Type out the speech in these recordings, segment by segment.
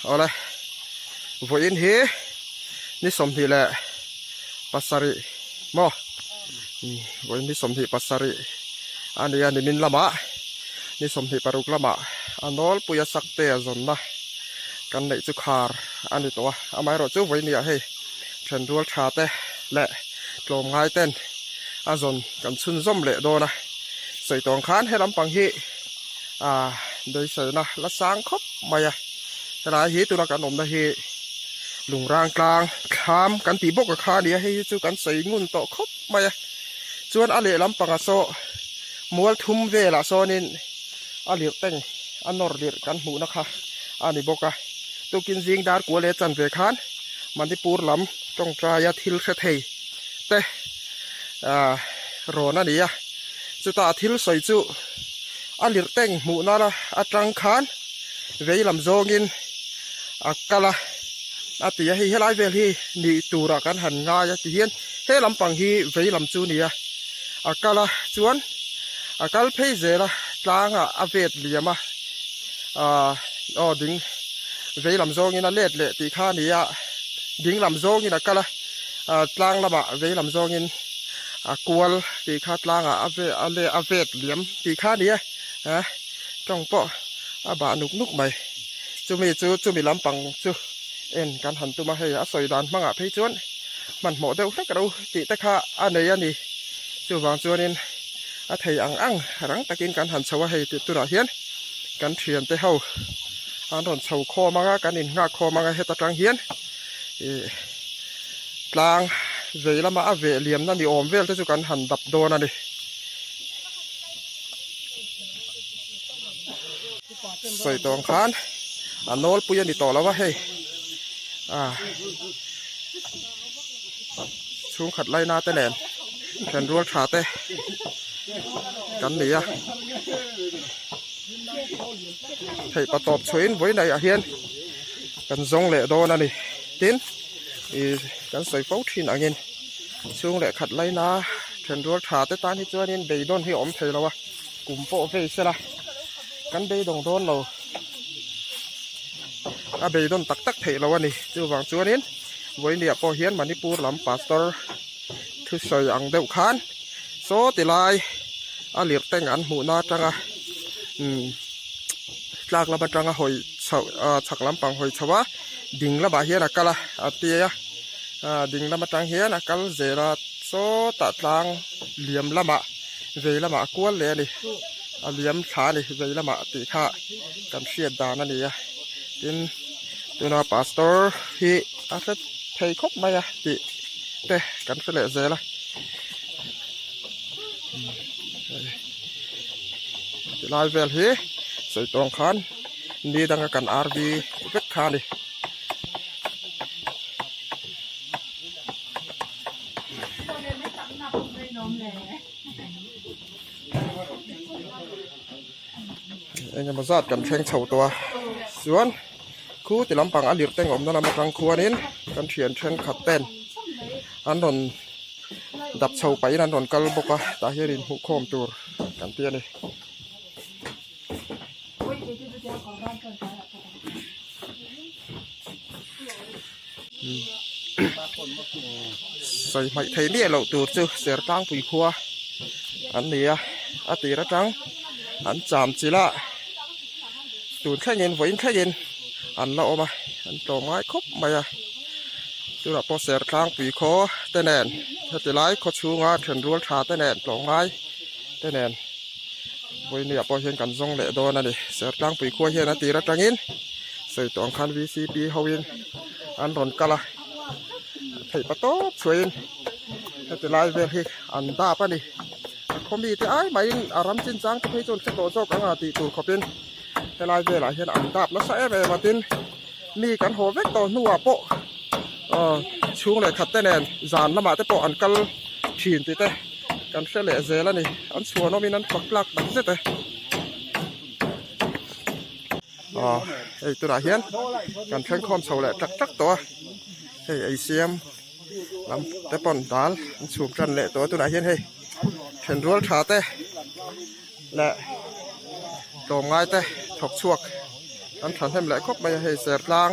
Awle vawiin hi ni 27 maw vawiin ni 27 a ni a nimin lamah ni 26 lamah a nawlpui a sak te a zawnna kan neih chu khar a ni tawh a amaherawhchu vawiin ni ah hei thenrual tha te leh tlawmngai ten a zawn kan chhunzawm leh dawn a sawi tawng khan he lampang hi ah beiseina la sang khawp mai a helai hi tuna kan awmna hi lungrang tlang thlam kan tih bawk a kha a ni a hei hi chu kan sawi ngun tawh khawp mai a chuan a lehlam pangah saw mual thum velah sawnin a lirh teng a nawr lirh kan hmuhna kha a ni bawk a tukin zing dar kua leh chanve khan Manipur lam tawngtaia thil hre thei te ah rawn a ni a chutah thil sawi chu a lirh teng hmuhna la atang khan vei lam zawngin a kal a a ti a hei helai vel hi nih turah kan han ngai a ti hian he lampang hi vei lam chu a ni a a kal a chuan a kal phei zel a tlangah a vet liam a ah aw ding vei lam zawngin a let leh tih kha a ni a ding lam zawngin a kal a ah tlang lamah vei lam zawngin a kual tih kha tlangah a ve a le a vet liam tih kha a ni a ah tawng pawh a bah nuk nuk mai chumi chu chumi lampang chu en kan han tum a hei a sawi dan hmangah phei chuan hmanhmawh deuh hlek ro tih te kha a nei a ni chuvang chuanin a thei ang ang rang takin kan han chho a hei tih turah hian kan thiante ho an rawn chho khawm ang a kan innghak khawm ang a heta tang hian ih tlang vei lama a veh liamna ni awm vel te chu kan han dap dawn a ni. Sawi tawng khan a nawlpui a ni tawh lo a hei ah chhungkhat laina te nen thenrual tha te kan ni a theih pa tawp chhuahin vawi naih ah hian kan zawng leh dawn a ni tin ih kan sawi fo thin angin chhung leh khat laina thenrual tha te tan hi chuanin beidawn hi a awm thei lo a kum pawh vei sela kan beidawng dawn lo a beidawn tak tak theih lo a ni chuvang chuanin vawinia pawh hian Manipur lam pastor thusawi ang deuh khan saw ti lai a lirh teng an hmuhna atanga umm tlak lam atanga hawi chho ah chhak lampang hawi chho a ding lamah hian a kal a a tia ah ding lam atang hian a kal zel a sawtah tlang liam lamah vei lamah a kual leh a ni a liam thla a ni vei lamah tih kha kan hriat dan a ni a tin tuna pastor hi a hre thei khawp mai a tih te kan hre leh zel a. Tilai vel hi sawi tawng khan ni danga kan RV vek kha a ni. Engemaw zat kan thleng chho tawh a chuan khu ti lampang a lirh teng awmna lam atang khuanin kan thian thenkhat ten an rawn dap chho pahin an rawn kal bawk a tah hian inhmuh khawm tur kan ti a ni. Sawi hmaih thei miah loh tur chu Sertlangpui khua an ni a a tir atang an cham chilh a tun thlengin vawiin thlengin an la awm a an tlawm ngai khawp mai a chutah pawh Sertlangpui khaw te nen heti lai khaw chhunga thenrual tha te nen tlawm ngai te nen vawinia pawh hian kan zawng leh dawn a ni Sertlangpui khua hian a tir atangin sawi tawh ang khan V_C_P hoin an rawn kal a theih pa tawp chhuahin heti lai vel hi an dap a ni a khaw mite ai maiin a ram chin chang te phei chuan hre tawh zawk ang a tih tur khawpin helai velah hian an dap nasa em em a tin mi kan haw vek tawh hnuah pawh aw chhung leh khat te nen zan lamah te pawh an kal thin tih te kan hre leh zel a ni an chhuan awmin an fak tlak tak zet e. Aw hei tunah hian kan thleng khawm chho leh tak tak tawh a hei ei siam lam te pawn dal an chhum tan leh tawh a tunah hian hei thenrual tha te leh tlawmngai te thawk chhuak. An thahnem leh khawp mai a hei sertlang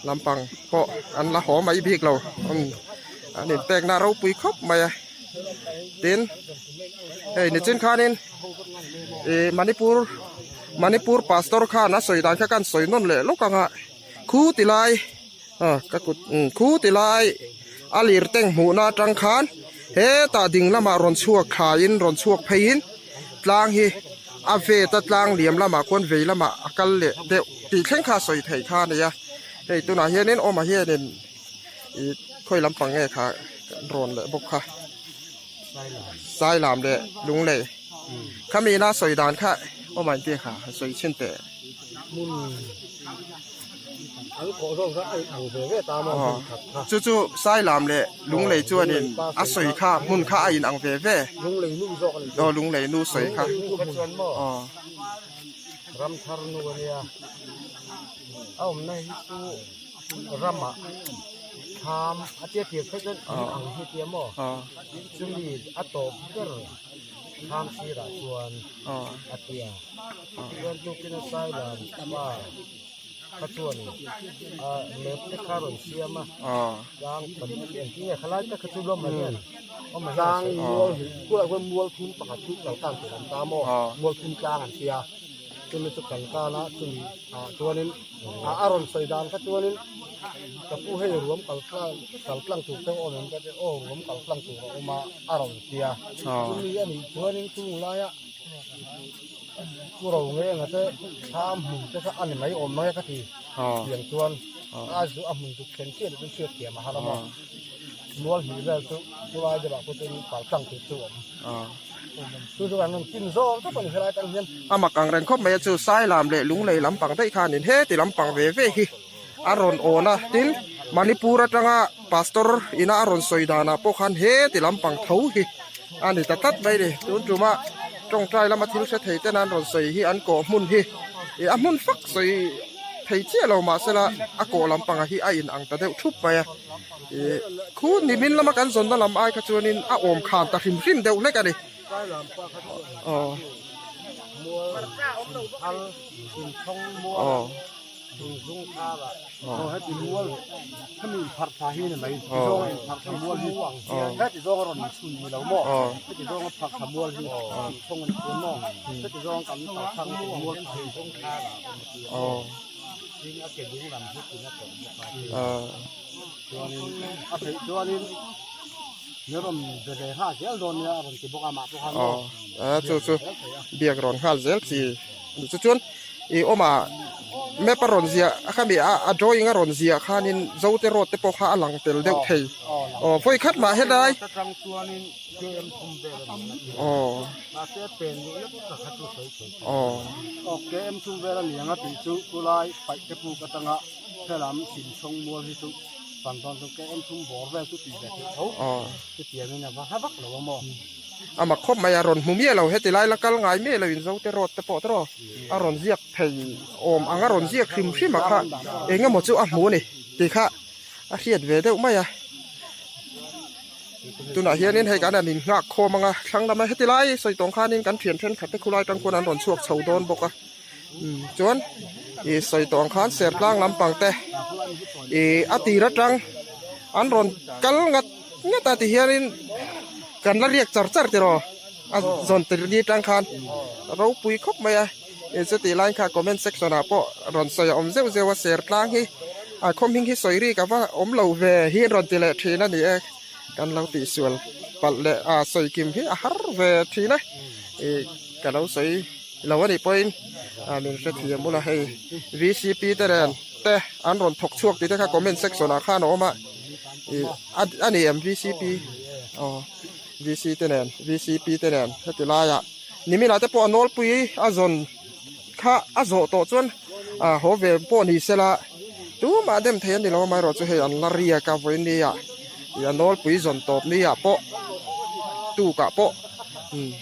lampang pawh an la haw mai bik lo an inpekna ropui khawp mai a tin hei nichin khanin ih Manipur Manipur pastor khan a sawi dan kha kan sawi nawn leh lawk ang a khu ti lai ah ka kut khu ti lai a lir teng hmuhna atang khan hetah ding lamah rawn chhuak thlaiin rawn chhuak pheiin tlang hi a vet a tlang liam lamah khuan vei lamah a kal leh deuh tih thleng kha a sawi theih kha a ni a hei tunah hianin awma hianin ih khawi lampang nge kha rawn leh bawk kha sailam leh lunglei khami ina sawi dan kha awma inti kha a sawi chhin teh. Chu chu Sailam leh Lunglei chuanin a sawi kha hmun kha a inang ve ve. Aw Lunglei nu sawi kha. Aw. Ramthar nu a nia. A awmna hi chu ramah thlam a tia tir phei chuan in ang hi tia maw. Chumi a tawp ber thlam sirah chuan a tia. Chuan tukin a Sailam pa. Kha chuan a map te kha rawn siam a tlang pahnih engtin nge khalai tak kha chu lawm mai hian tlang mual hi kulah khuan mual thum pakhat chu kal tan tur an ta maw mual thum tlang an tia chumi chu kal tan a chumi ah chuanin a rawn sawi dan kha chuanin ka pu hei ruam kal tlang kal tlang tur te awm em ka ti aw ruam kal tlang tur a awm a a rawn tia chumi anih chuanin chung laia. Pu ro nge enga te thlam hmun te kha a ni mai awm mai a ka ti. Tiang chuan a zu a hmun zuk thlen chiah chu hriat thiam a har a maw. Mual hnih vel chu chulai deuh ah pawh chuan pal tlang tur chu a awm. Chu chu kan rawn tin zawk tawp a ni helai atang hian. A mak ang reng khawp mai a chu Sailam leh Lunglei lampang daih khanin heti lampang ve ve hi a rawn awn a tin Manipur atanga pastor ina a rawn sawi danah pawh khan heti lampang tho hi a ni ta tlat mai a ni tun tuma tawngtai lama thil hre thei ten an rawn sawi hi an kawh hmun hi ih a hmun fak sawi thei chiah lo mahsela a kawh lampangah hi a in ang ta deuh thup mai a ih khu nimin lama kan zawnna lam ai kha chuanin a awm khan ta hrim hrim deuh hlek a ni aw aw. Chu chu biak rawn nghal zel chi. Chu chuan ih awm a map a rawn ziah a khami a a drawing a rawn ziah khanin zote road te pawh kha a lang tel deuh thei aw vawi khat mah helai aw aw. A mak khawp mai a rawn hmu miah lo heti lai la kal ngai miah lo in zote road te pawh tawh a rawn ziak thei awm ang a rawn ziak hrim hrim a kha eng emaw chu a hmu a ni tih kha a hriat ve deuh mai a tunah hianin hei kan han innghak khawm ang a thlang lama heti lai sawi tawng khanin kan thian thenkhat te khulai tang khuan an rawn chhuak chho dawn bawk a chuan ih sawi tawh ang khan sertlang lampang te ih a tir atang an rawn kal ngat ngat a ti hianin kan la riak char char tiraw a zawn tir ni atang khan ropui khawp mai a ih chutih lai kha comment section ah pawh rawn sawi a awm zeuh zeuh a sertlang hi a khaw hming hi sawi rik ava awm lo ve hi an rawn ti leh thin a ni e kan lo tihsual palh leh a sawi kim hi a har ve thin a ih ka lo sawi. Lo anih pawhin ah min hrethiam ula hei vcp te nen te an rawn thawk chhuak tih te kha comment section ah khan a awm a ih a ni em vcp aw vc te nen vcp te nen heti laiah niminah te pawh a nawlpui a zawn kha a zawh tawh chuan ah haw ve pawh ni sela tumah dem thei a ni lo amaherawhchu chu hei an la riak a vawiin ni ah ih a nawlpui zawn tawp ni ah pawh tukah pawh umm.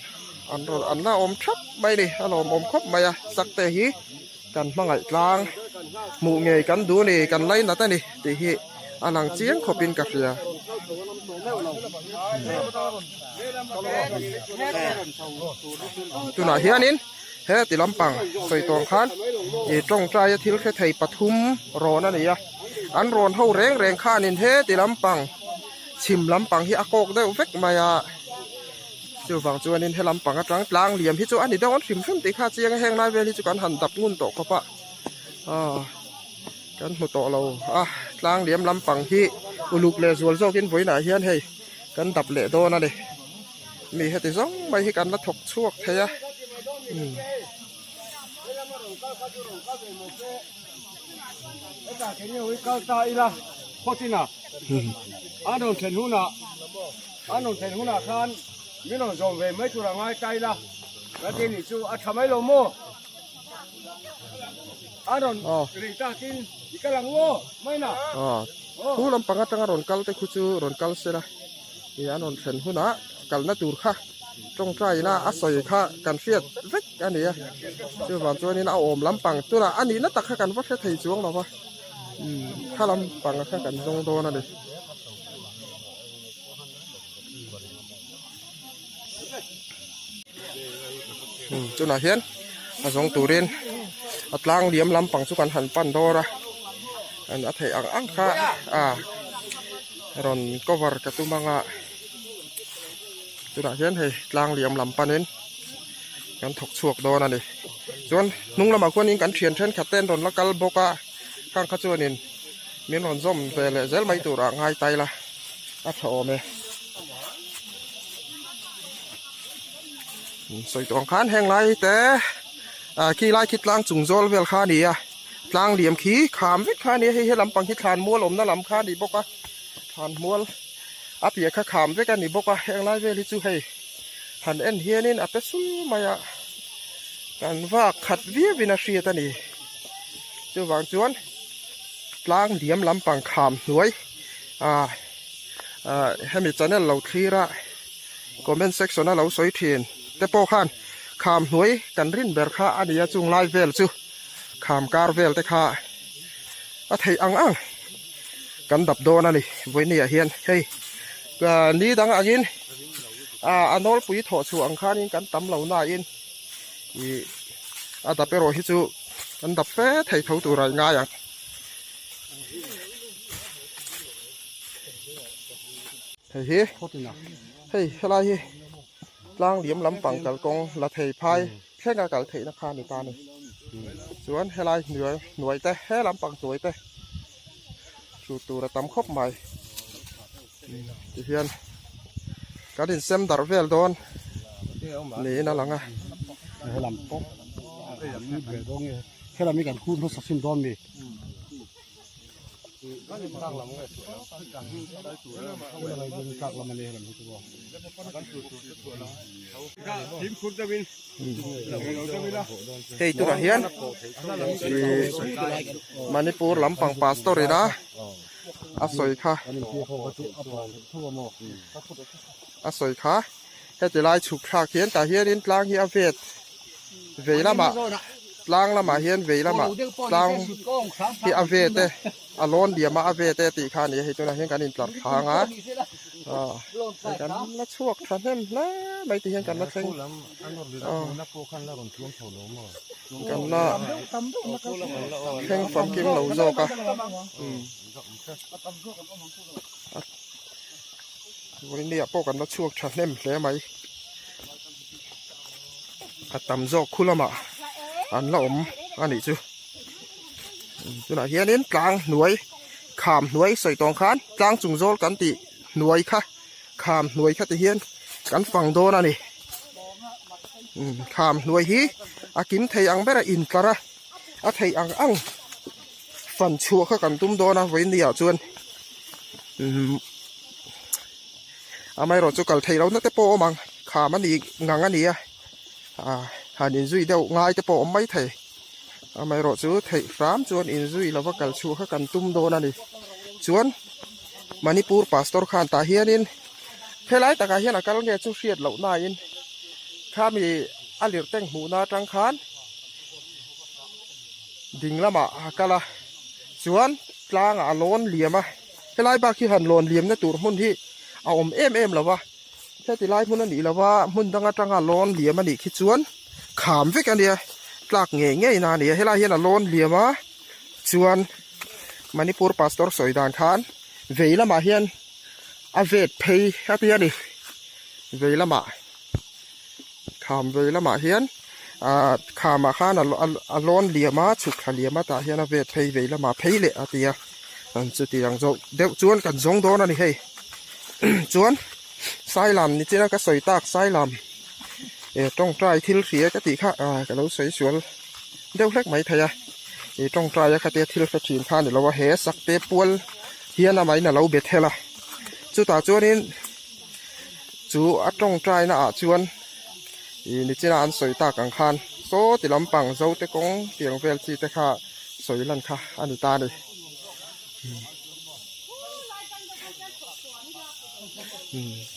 An rawn an la awm thap mai ni a lawmawm khawp mai a sakte hi kan hmangaih tlang hmuh ngei kan duh ni kan lainat a ni tih hi a lang chiang khawpin ka hria. Tunah hianin. He ti lampang sawi tawng khan ih tawngtaia thil hre thei pathum rawn a ni a, an rawn ho reng reng khanin he ti lampang chhim lampang hi a kawk deuh vek mai a, chuvang chuanin he lampang atang tlang liam hi chu a ni deuh an hrim hrim tih kha chiang a, heng lai vel hi chu kan han dap ngun tawh khawp a, aw kan hmu tawh lo a, tlang liam lampang hi uluk leh zual zawkin vawiinah hian hei kan dap leh dawn a ni. Mi heti zawng mai hi kan la thawk chhuak thei a umm. Khu lampang atanga rawn kal te khu chu rawn kal se la. Ih an rawn thlen hunah kalna tur kha tawngtaina a sawi kha kan hriat vek a ni a, chuvang chuanin a awm lampang tunah a nihna tak kha kan va hre thei chuang lo va, umm kha lampang kha kan zawng dawn a ni. Umm tunah hian a zawng turin a tlang liam lampang chu kan han pan dawr a, a theih ang ang kha a. Rawn cover ka tum anga tunah hian hei tlang liam lam panin kan thawk chhuak dawn a ni chuan hnung lamah khuanin kan thian thenkhat te an rawn la kal bawk a khang kha chuanin min rawn zawm ve leh zel mai turah ngai tai la a tha awm e sawi tawh ang khan heng lai te ah khi lai khi tlang chung zawl vel kha a ni a. Tlang liam khi kham vek kha a nia, hei he lampang hi thlan mual awmna lam kha a ni bawk a, thlan mual a piah kha kham vek a ni bawk a, heng lai vel hi chu hei han en hianin a pe sul mai a, kan vak khat viau in a hriat a ni. Chuvang chuan tlang liam lampang kham hnuai ah ah hemi channel lo thlir a comment section a lo sawi thin te pawh khan kham hnuai kan rin ber kha a ni a chung lai vel chu. Kham kar vel te kha a theih ang ang kan dap dawn a ni vawinia ah hian hei ni dang angin a nawlpui thawh chhuah ang khanin kan tam lo nain ih a dap erawh hi chu kan dap fe thei tho tur a ngai ang. Hei hi hei helai hi tlang liam lampang kalkawng la thei phai. Thlenga kal theihna kha a ni ta a ni. Chuan helai hnuai hnuai te he lampang hnuai te chu tur a tam khawp mai. Tihian kan insem darh vel dawn niin a lang a. Helam pawh helam hi kan hun hmasa sin dawn mi. Hei tunah hian Manipur lampang pastor ina a sawi kha a sawi kha heti lai chhuk thlak hian tah hianin tlang hi a vet vei lamah tlang lamah hian vei lamah tlang hi a ve te a lawn liam a a ve te tih kha a ni a hei tunah hian kan intlar thlang a ah hei kan la chhuak tha hnem hle mai ti hian kan la thleng ah kan la thleng famkim lo zawk a umm vawinia pawh kan la chhuak tha hnem hle mai. A tam zawk khu lamah an la awm a nih chu tunah hianin tlang hnuai kham hnuai sawi tawng khan tlang chung zawl kan tih hnuai kha kham hnuai kha ti hian kan fang dawn a ni kham hnuai hi a kim thei ang ber a intlar a a thei ang ang fan chhuah kha kan tum dawn a vawiin ni ah chuan Amaherawh chu kal theih lohna te pawh a awm ang, kham a ni ngang a ni a, ah han inzui deuh ngai te pawh a awm mai thei. Amaherawh chu theih hram chuan inzui lova kal chhuah kha kan tum dawn a ni. Chuan Manipur Pastor khan tah hianin helai takah hian a kal nge chu hriat loh nain khami a lirteng hmuhna atang khan ding lamah a kal a, chuan tlangah a lawn liam a. Helai bak hi han lawn liamna tur hmun hi a awm em em lo va, heti lai hmun a nih lo va, hmun dang atanga lawn liam a nih khi chuan Kham vek a nia tlak ngei ngei na a ni a helai hian a lawn liam a chuan Manipur pastor sawi dan khan vei lamah hian a vet phei a ti a ni vei lamah kham vei lamah hian ah khamah khan a lawn liam a chhuk thla liam a tah hian a vet phei vei lamah phei leh a ti a chutiang zawk deuh chuan kan zawng dawn a ni hei chuan Sailam ni china ka sawi tak Sailam e tawngtai thil hria ka tih kha ah ka lo sawi sual deuh hlek mai thei a ih tawngtai a khatia thil hre thin kha a ni lo a he sakte pual hian amahin a lo bet hel a chutah chuanin chu a tawngtai na ah chuan ih nichina an sawi tak ang khan saw ti lampang zote kawng tiang vel chi te kha sawi lan kha a ni ta a ni.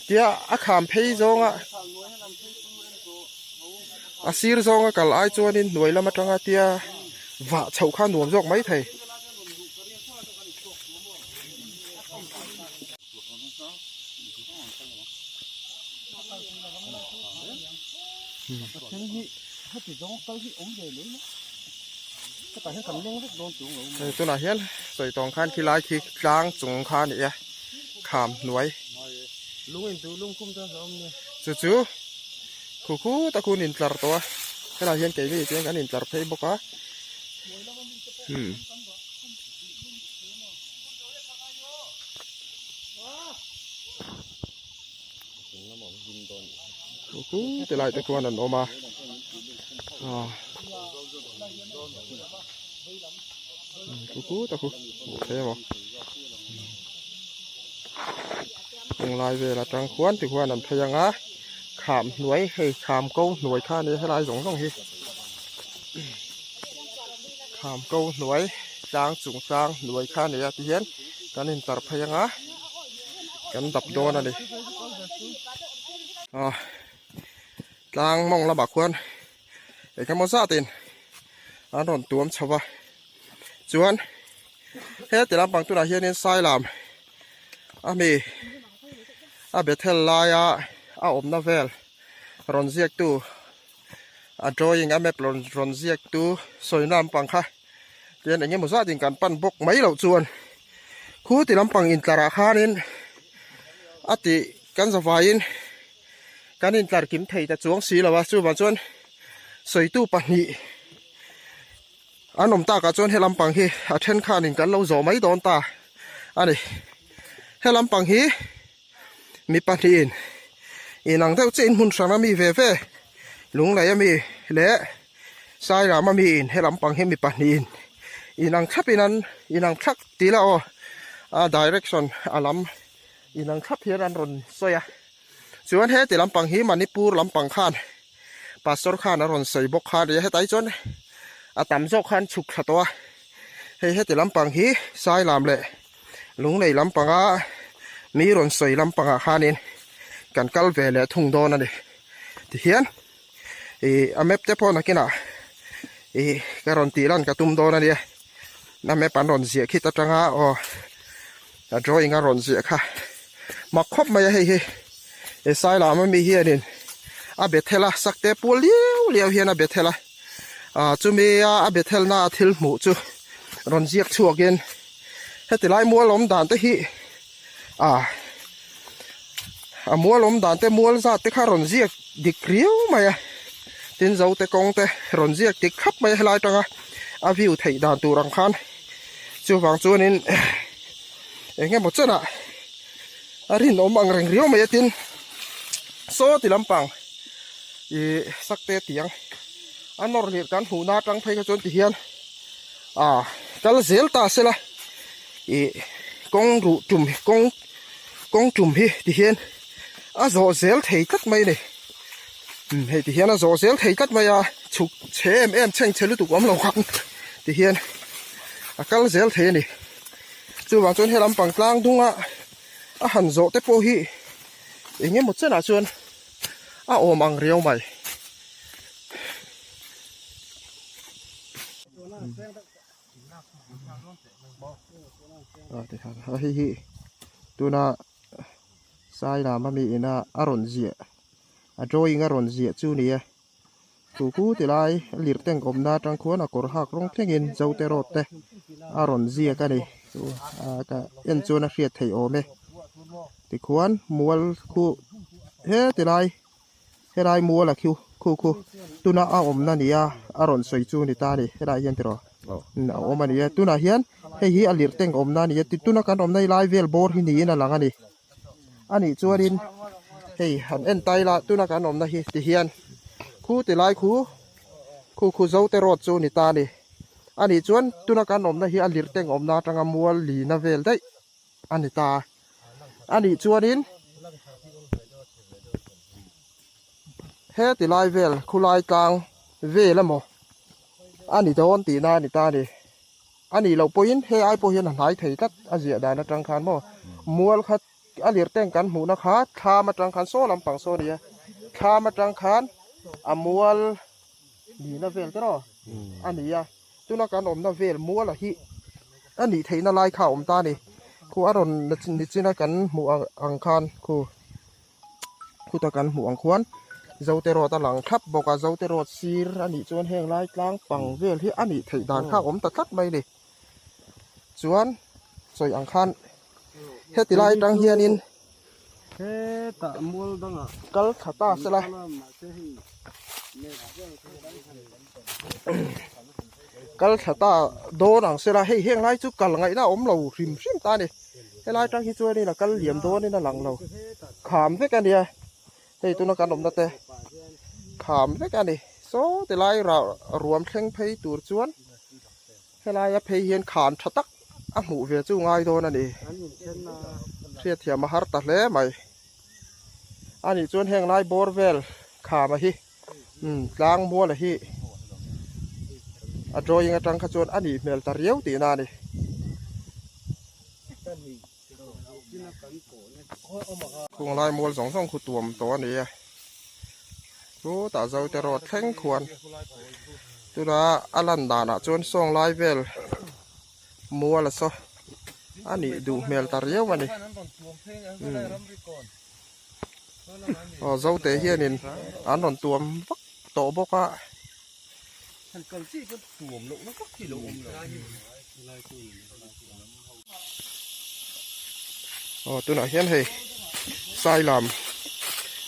Tia a kham phei zawnga a sir zawnga kal ai chuanin hnuai lam atanga tia vah chhoh kha nuam zawk mai thei. Hei tunah hian sawi tawng khan khi lai khi tlang chung kha a ni a kham hnuai chu chu khu khu tak hun intlar tawh a helaiah hian keini chuan kan intlar phei bawk a hmm. Khu ti lai te khuan an awm a ah khu khu ta khu hmuh theih emaw chung lai vel atang khuan ti khuan an phei ang a kham hnuai hei kham ko hnuai kha a nia helai zawng zawng hi kham ko hnuai tlang chung tlang hnuai kha a ni a tihian kan intlar phei ang a. Kan dap dawn a ni. Ah, tlang mawng lamah khuan engemaw zatin an rawn tuam chho va. Chuan he ti lampang tunah hianin Sailam a mi a Bethel laia a awmna vel rawn ziaktu a drawing a map rawn ziaktu sawina lampang kha Tian eng emaw zat in kan pan bawk mai loh chuan khu ti lampang intlar ah khanin a tih kan zavaiin kan intlar kim thei ta chuang si lo a chuvang chuan sawitu pahnih an awm takah chuan he lampang hi a then khanin kan lo zawh mai dawn ta a ni. He lampang hi mi pahnihin inang deuh chiah in hmun hrang a mi ve ve lunglei a mi leh Sairam a mi in he lampang hi mi pahnihin inang thlap in an inang thlap tih la aw a direction a lam inang thlap hian an rawn sawi a chuan he ti lampang hi Manipur lampang khan pastor khan a rawn sawi bawk kha a ni a hetah hi chuan a tam zawk khan chhuk thla tawh a hei heti lampang hi Sailam leh. Lunglei lampanga mi rawn sawi lampangah khanin kan kal ve leh thung dawn a ni. Tihian ih a map te pawh nakinah ih ka rawn tih lan ka tum dawn a nia. A map an rawn ziah khit atanga aw a drawing a rawn ziah kha mak khawp mai a hei hi. He Sailam ami hianin a Bethel a sakte pual liau liau hian a Bethel a ah chumi a a Bethel na a thil hmuh chu rawn ziak chhuakin Heti lai mual awm dan te hi ah a mual awm dan te mual zat te kha rawn ziak dik riau mai a tin zo te kawng te rawn ziak dik thlap mai a helai atanga a view theih dan tur ang khan chuvang chuanin eng emaw chenah a rinawm ang reng riau mai a tin saw ti lampang ih sakte tiang a nawr lirh kan hmuhna atang phei kha chuan tihian. Ah kal zel ta sela ih kawng ruh tum kawng kawng tum hi ti hian a zawh zel thei tlat mai a ni umm hei ti hian a zawh zel thei tlat mai a chhuk chhe em em chheng chhe lutuk awm lo khan ti hian a kal zel thei a ni chuvang chuan he lampang tlang dunga a han zawh te pawh hi eng emaw chenah chuan a awm ang riau mai. A hei hi tuna sai lam ami ina a rawn ziah a drawing a rawn ziah chu ni e. Chu khu ti lai lir tank awmna atang khuan a kawr hak rawng thlengin Zote road te a rawn ziak a ni. Chu ah ka en chuan a hriat theih awm e. Tikhuan mual khu he ti lai helai mual a khiu khu khu tuna a awmna nia a rawn sawi chu ni ta a ni helai hian tiraw a awm a ni a tunah hian hei hi a lirh tank awmna a ni a tuna kan awmna hi lai vel bawr hi niin a lang a ni a nih chuanin hei han en ta ila tuna kan awmna hi tihian khu ti lai khu khu khu Zote road chu ni ta a ni a nih chuan tuna kan awmna hi a lirh tank awmna atanga mual lina vel daih. a ni ta a nih chuanin heti lai vel khulai tlang vel emaw a ni dawn tihna a ni ta a ni a nih loh pawhin hei ai pawh hian a hnai thei tlat a ziah dan atang khan maw mual khat a lirh teng kan hmuhna kha thlam atang khan saw lampang saw a ni a thlam atang khan a mual nihna vel te rawh a ni a. Tuna kan awmna vel mual a hi a nih theihna lai kha a awm ta a ni. Khu a rawn nichina kan hmuh ang khan khu khuta kan hmuh ang khuan Zote road a lang thlap bawk a, Zote road sir a nih chuan heng lai tlang pang vel hi a nih theih dan kha a awm ta tlat mai a ni. Chuan sawi ang khan heti lai atang hianin hetah mual dangah kal thla ta sela. Kal thla ta dawn ang sela hei heng lai chu kal ngaihna a awm lo hrim hrim ta a ni helai atang hi chuanin a kal liam dawnin a lang lo kham vek a nia hei tuna kan awmna te kham vek a ni saw tilai ruam thleng phei tur chuan helaia phei hian khan tha tak a hmuh ve chu ngai dawn a ni hriatthiam a har ta hle mai a nih chuan heng lai bawr vel kham a hi. Umm tlang mual a hi a drawing atang kha chuan a nih hmel ta riau tihna a ni. Khung lai mual zawng zawng khu tuam tawh a ni a chutah Zote road thleng khuan tuna a lan danah chuan sawng lai vel mual a saw a nih duh hmel ta riau a ni. Aw Zote hianin an rawn tuam vak tawh bawk a. Aw tunah hian hei Sailam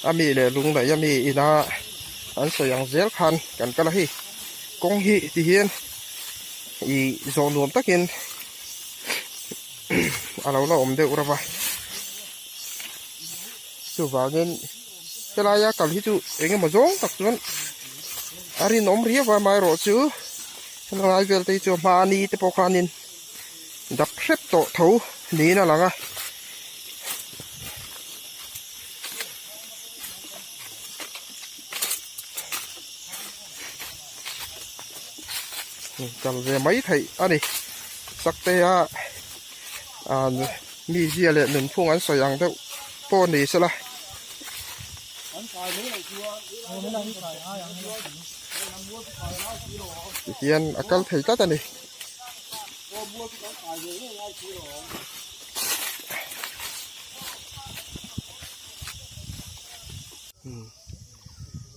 a mi leh Lunglei a mi ina an sawi ang zel khan kan kal a hei kawng hi ti hian ih zawh nuam takin a lo la awm deuh reuh a. Chuvangin helaia kal hi chu eng emaw zawng tak chuan a rinawm riau a amaherawhchu helai vel te hi chu hmani te pawh khanin dap hrep tawh tho niin a lang a. Kal ve mai theih a ni Saktea Mi zia leh nunphung an sawi ang deuh pawh ni sela. Tihian a kal thei tlat a ni.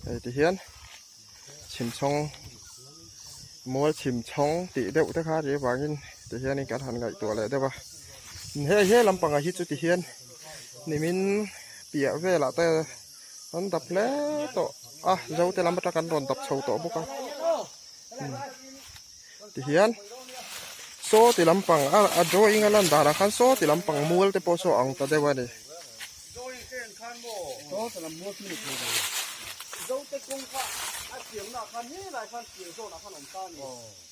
Hei tihian chhimchhawng mual chhimchhawng tih deuh te kha ri avangin tihianin kan han ngaihtuah leh deuh a hei he lampangah hi chu tihian nimin piah velah te an dap hle tawh a zote lam atang an rawn dap chho tawh bawk a tihian saw ti lampang a drawing a lan danah khan saw ti lampang mual te pawh saw ang ta deuh a ni. Zote kawng kha a chiangna khan helai khan pian zawnah khan awm ta a ni.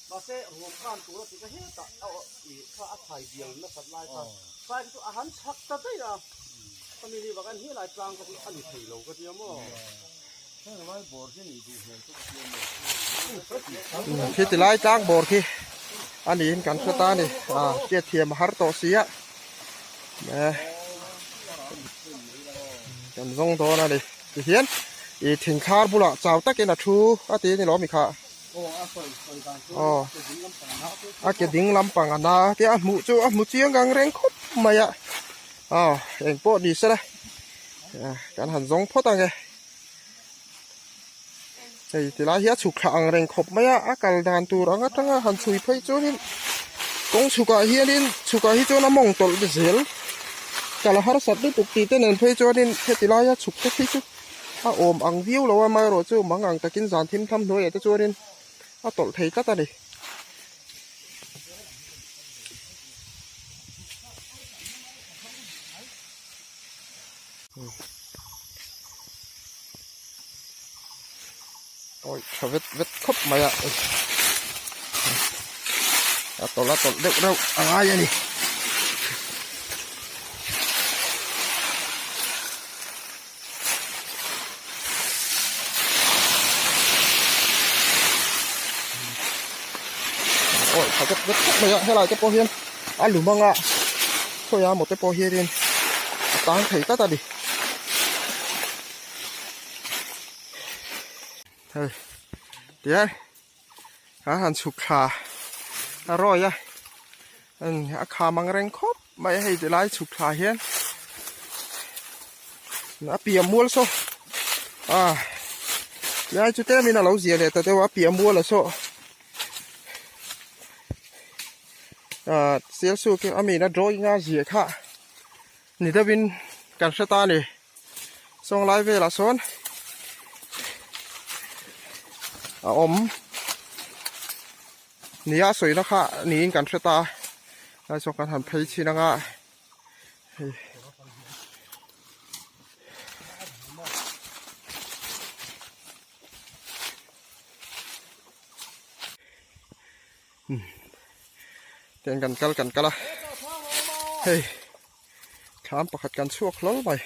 Mahse ruam khan tura ti kha hetah a ih kha a thai bial nasat lai kha sai kha chu a han chhak ta daih a. Khami ni vak hian helai tlang kha chu a ni thei lo ka tia maw. Heng lai bawr hi a nih duh hmel chu ka tia maw. Khiti lai tlang bawr khi a niin kan hre ta a ni. Hriatthiam a har tawh si a. Kan zawng dawn a ni tihian ih thingthlar bulah chau takin a thu a ti a ni lawm i kha aw a ke ding lampang a na te a hmuh chu a hmu chiang ang reng khawp mai a aw eng pawh ni sela kan han zawng phawt ang e. Hei tilai hi a chhuk thla ang reng khawp mai a, a kal dan tur ang atanga han chhui phei chuanin kawng chhukah hianin chhukah hi chuan a mawng tawlh zel kal a harsat lutuk tih te nen phei chuanin heti laia chhuk te khi chu a awm ang viau lo a, amaherawhchu mang ang takin zan thim tham hnuaiah te chuanin a tawlh thei tlat a ni. Awi tha vet vet khawp mai a a tawlh a tawlh deuh reuh a ngai a ni. Awi tha vet vet khawp mai a helai te pawh hian a lum anga khawiah maw te pawh hianin a tang thei tlat a ni. Hei tihian a han chhuk thla a rawi a a kham ang reng khawp mai a hei ti lai chhuk thla hian a piah mual saw a tilai chu tlem in a lo zia leh ta deuh a a piah mual a saw ah sialsuk a mi na drawing a ziah kha ni deuh in kan hre ta a ni. Sawng lai velah sawn a awm nia sawina kha niin kan hre ta a lai sawn kan han phei chhin anga hei tian kan kal kan kal a hei. Thlam pakhat kan chhuak hlawl mai.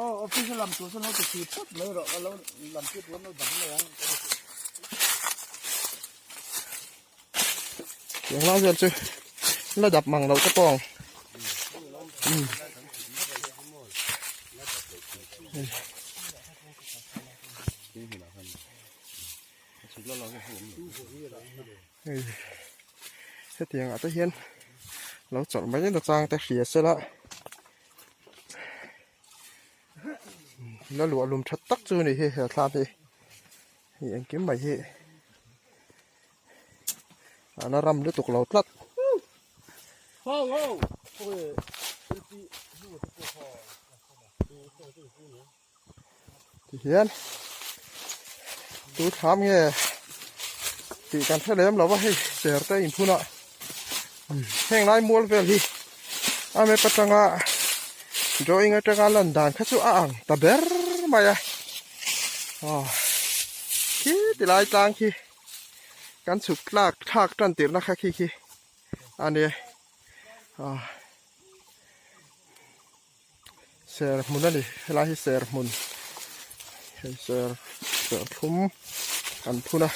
Oh, office lam tu san ho ti ti phot mai ro lo lam ti tu no dang mai ang. Yang lai vel chu la dap mang lo te pawng. Hei hetiang ah te hian lo chawlh mai na chang te hria se la la luah lum tha tak chu ni hi he thlam hi hei engkim mai hi a la ram lutuk lo tlat. Tihian tu thlam nge tih kan hre lem lo va hei ser te inphun a heng lai mual vel hi a map atanga drawing atanga lan dan kha chu a ang ta ber mai a aw khi ti lai tlang khi kan chhuk tlak thlak tan tirhna kha khi khi a nia aw. Ser hmun a ni helai hi ser hmun hei ser serthlum an phun a.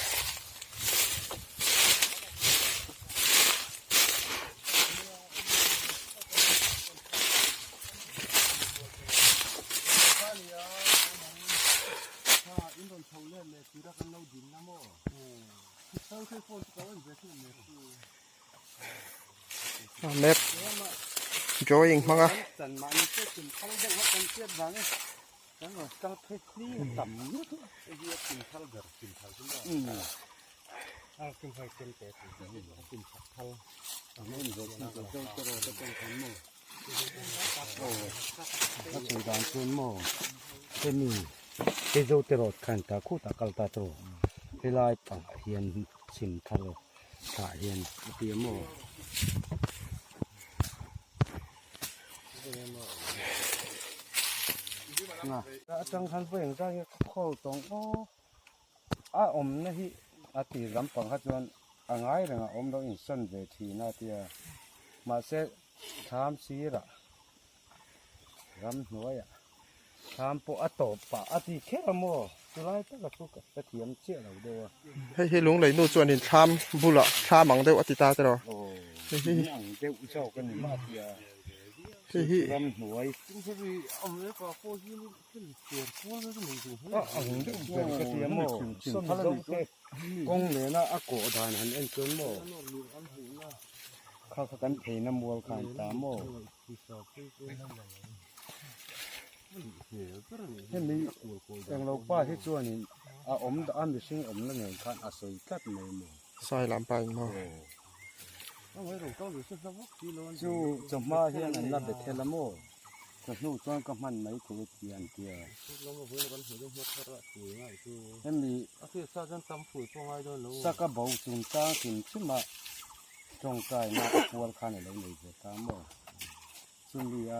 Map drawing hmang a. Tah hian a ti a maw? Atang khan vawi engzat nge ka call tawng aw a awmna hi a tir lampang kha chuan a ngai reng a awm lo insawn ve thin a tia mahse thlam sirah ramhnuaiah Thlam pawh a tawp pah a ti kher a maw? Chulai taka chu ka hrethiam chiah lo deuh a. Hei hi lunglei nu chuan in thlam bulah thlam ang deuh a ti ta te rawh. Aw, in ang deuh zawk a ni mah tia. Hei hi. Ramhnuai. A ang deuh ber ka tia maw? Sawm zo te kawng nena a kawh dan han en chuan maw? Kha kha kan pheina mual kha an ta maw? Hemi englo pa hi chuanin a awm a mihring awmna nen khan a sawi tlat mai maw? Sai lam pa in maw? Chu chawhma hian an la Bethel a maw? Chawhnu chuan ka hman mai thei a ti an tia. Hemi saka bo chungchang hrim hrim a tawngtaina a pual khan a lo nei ve ta maw? Chumi a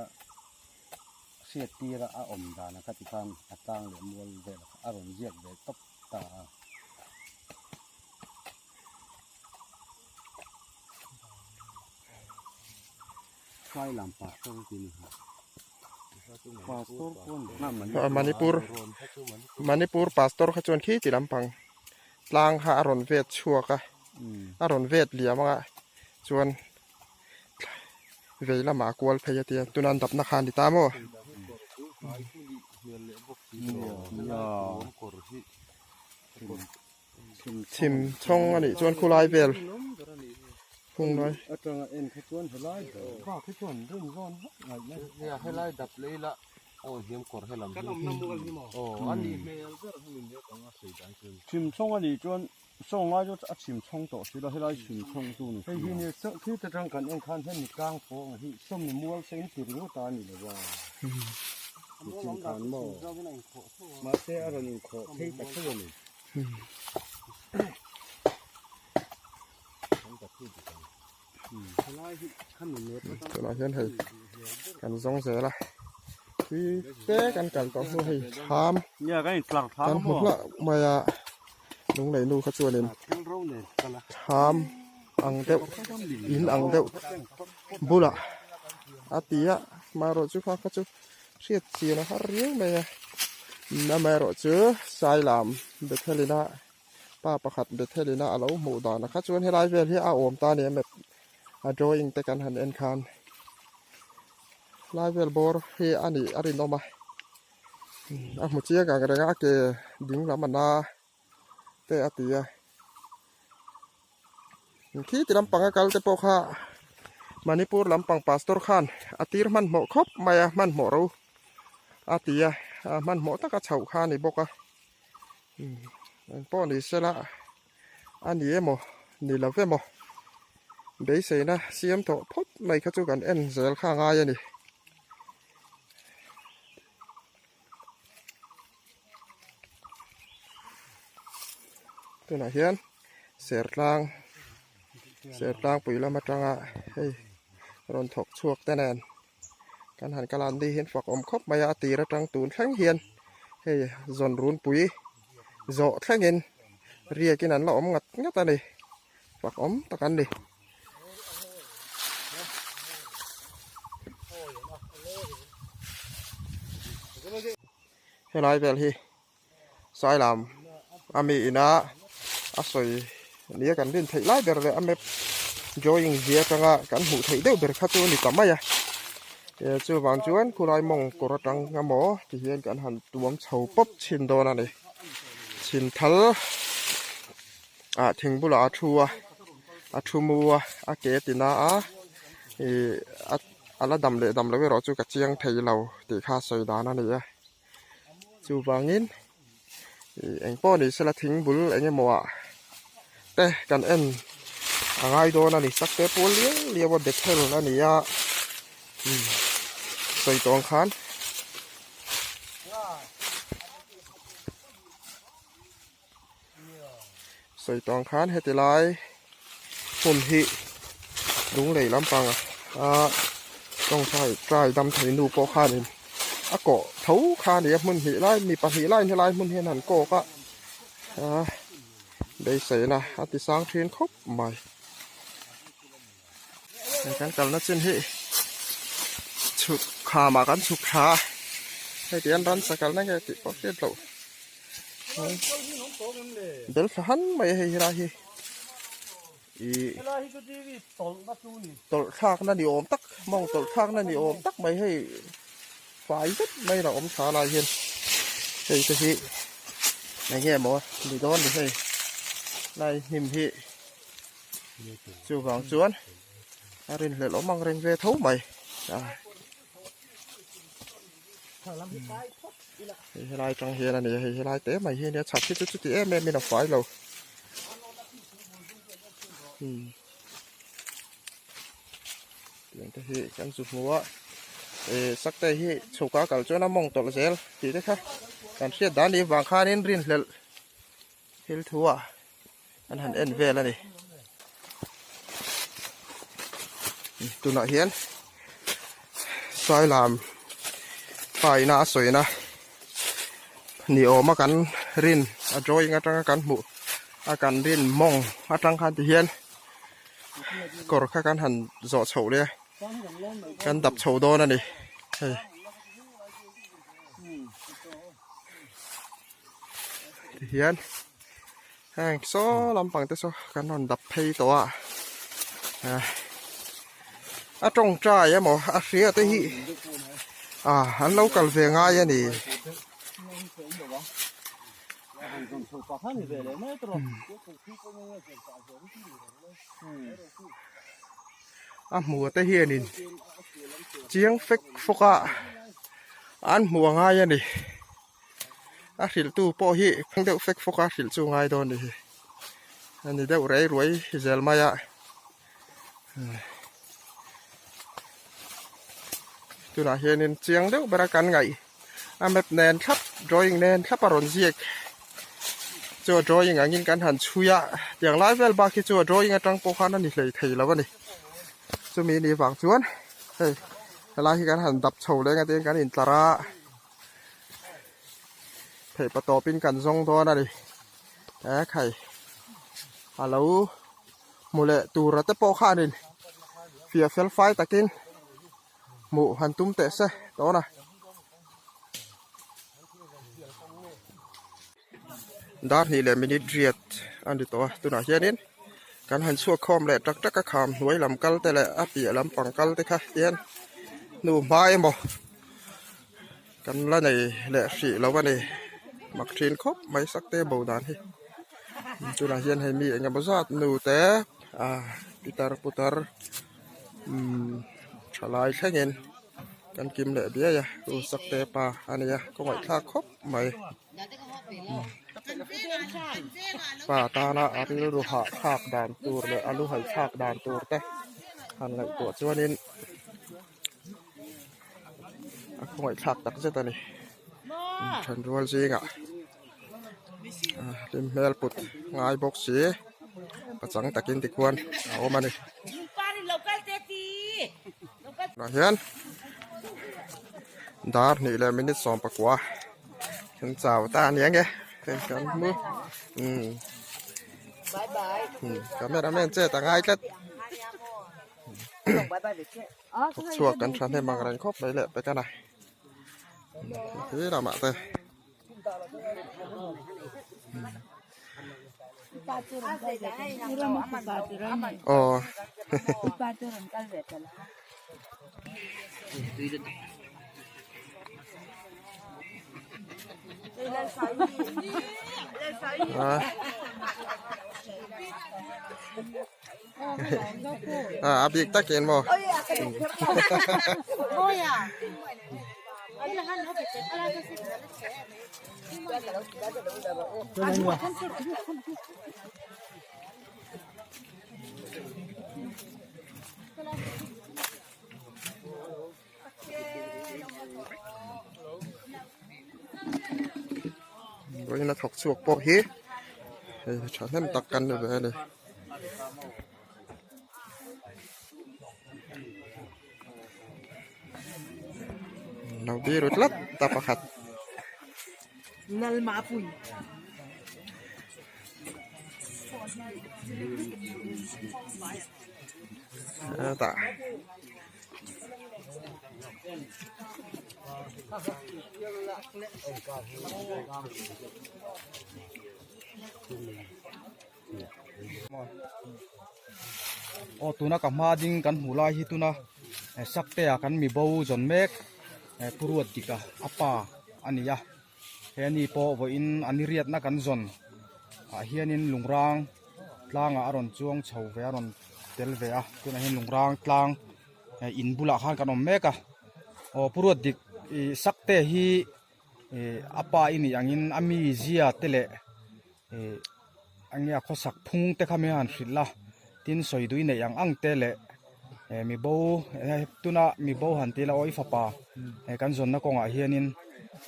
hriat tira a awm dan a kha ti khan a tlang leh mual vel kha a rawn ziak ve tawp ta a. Phailam pastor tih ni kha. Pastor pawn Manipur Manipur pastor kha chuan khi ti lampang tlang kha a rawn vet chhuak a a rawn vet liam anga chuan vei lamah a kual phei a tia tuna an dapna kha a ni ta maw. Chhim chhawng a nih chuan khulai vel hung lai. Chhim chhawng a nih chuan Sawng lai chu a chhim chhawng tawh si lo, helai chhim chhawng chu ni. Hei hi ni khi te tang kan en khan hemi tlang pawh ang hi sawmi mual se in ti ringawt a ni lo a. Ni chin khan maw. Mahse a rawn inkhawh phei ta tho a ni. Tunah hian hei kan zawng zel a tui te kan kal tawh hnu hei thlam kan hmu hlauh mai a lunglei nu kha chuanin thlam ang deuh in ang deuh bulah a ti a amaherawh chu kha kha chu hriat chian a har riau mai a amaherawh chu Sailam Bethel-in a Pa pakhat Bethel ina a lo hmuh dan a kha chuan helai vel hi a awm ta a ni a map a drawing te kan han en khan helai vel bawr hi a nih a rinawm a a hmu chiang ang reng a a ke ding lam a na te a ti a khi ti lampang a kal te pawh kha Manipur lampang pastor khan a tir hmanhmawh khawp mai a hmanhmawh ro a ti a hmanhmawh taka chhoh kha a ni bawk a. Eng pawh ni sela a ni emaw ni lo emaw beiseina siam tawh phawt mai kha chu kan en zel kha a ngai a ni. Tunah hian sertlang sertlangpui lam atanga hei rawn thawk chhuak te nen. Kan han kal a an ni hian fak awm khawp mai a a tir atang tun thleng hian hei zawn runpui zawh thlengin riakin an la awm ngat ngat a ni fak awm tak an ni. Helai vel hi Sailam a mi ina a sawi nia kan rin theih lai ber leh a map drawing zia atanga kan hmuh theih deuh ber kha chu a ni ta mai a eh chuvang chuan khulai mawng kawr atang emaw ti hian kan han tuam chho pawp chhin dawn a ni chhin thal ah thing bulah a thu a a thu mu a a ke tina a ih a la dam leh dam loh erawh chu ka chiang thei lo tih kha sawi dan a ni a. Chuvangin ih eng pawh ni sela thing bul eng emaw ah te kan en a ngai dawn a ni sakte pawl liau liau a Bethel a ni a umm sawi tawng khan. Sawi tawng khan heti lai hmun hi lunglei lampang a tawngtai trai dam thei nu pawh khanin a kawh tho kha a ni a hmun hnih lai mi pahnih laiin helai hmun hian an kawk a ah beiseina a ti sang thin khawp mai. Hei kan kalna chin hi chhuk khamah kan chhuk thla a hei ti hian ransa kalna nge tih pawh hriat loh bel thla han mai a hei helai hi ih tawlh thlakna ni awm tak mawng tawlh thlakna ni awm tak mai hei fai zet mai a awm thla lai hian hei te hi eng nge maw ni dawn ni hei lai hnim hi. Chuvang chuan. A rinhlelh awm ang reng ve tho mai a hei helai tang hian a ni a hei helai te mai hi a nia chhak hi chu chuti em em in a fai lo tiang te hi kan zu hmu a eh sak te hi chhuk a kal chuan a mawng tawlh zel tih te kha kan hriat dan nih vang khanin rinhlelh thil thu ah an han en vel a ni tunah hian sailam paina a sawina ni awma kan rin a drawing atanga kan hmuh a kan rin mawng atang khan ti hian kawr kha kan han zawh chhoh leh a kan dap chho dawn a ni hei. Tihian heng saw lampang te saw kan rawn dap phei tawh a a tawngtai emaw a hria te hi ah an lo kal ve ngai a ni. A hmu te hianin chiang fek fawk a an hmu a ngai a ni. A hrilhtu pawh hi phang deuh fek fawk a hrilh chu ngai dawn ni hi a ni deuh rei ruai zel mai a tunah hianin chiang deuh bera kan ngaih a map nen thlap drawing nen thlap a rawn ziak chu a drawing angin kan han chhui a tiang lai vel bak hi chu a drawing atang pawh khan a ni hlei thei lo a ni chumi ni vang chuan hei helai hi kan han dap chho leng a tin kan intlar a. Theih pa tawpin kan zawng dawn a ni e khai a lo hmu leh tura te pawh khanin fiah fel fai takin hmuh han tum teh se tawna. Dar hnih leh minute riat a ni tawh a tunah hianin kan han chhuak khawm leh tak tak a kham hnuai lam kal te leh a piah lampang kal te kha hian hnu hma emaw kan la nei leh hrih lo a ni mak thin khawp mai sak te bo dan hi tunah hian hei mi eng emaw zat nu te ah pitar putar umm thalai thlengin kan kim leh biai a chu sak te pa a nia kawngaihthlak khawp mai. Pa tana a rilru hah thlak dan tur leh a lu haih thlak dan tur te han ngaihtuah chuanin a khawngaih thlak tak zet a ni thenrual zingah hlim hmel put ngai bawk si pachang takin tikhuan a awm a ni. Tunah hian dar hnih leh minute 19 kan chau ta a ni ang e hei kan hmu umm cameraman chet a ngai tlat thawk chhuak kan thahnem ang reng khawp mai leh pek a ni he lamah te. Aw a bik takin maw Vawiin a thawk chhuak pawh hi hei thahnem tak kan ni ve a ni. Lo biru tlat ta pakhat. Tah. Aw tuna ka hma ding kan hmuh lai hi tuna sakte ah kan mi bo zawn mek pu ruat dik a a pa a ni a he ni pawh vawiin a ni riatna kan zawn ah hianin lungrang tlangah a rawn chuang chho ve a rawn. tel ve a tunah hian lungrang tlang in bulah khan kan awm mek a aw pu ruat dik ih sakte hi ih a pa i nih angin a mi zia te leh ih eng nge a khawsak phung te kha mi han hrilh a tin sawi dui neih ang ang te leh eh mi bo tuna mi bo han tih la aw i fapa eh kan zawnna kawngah hianin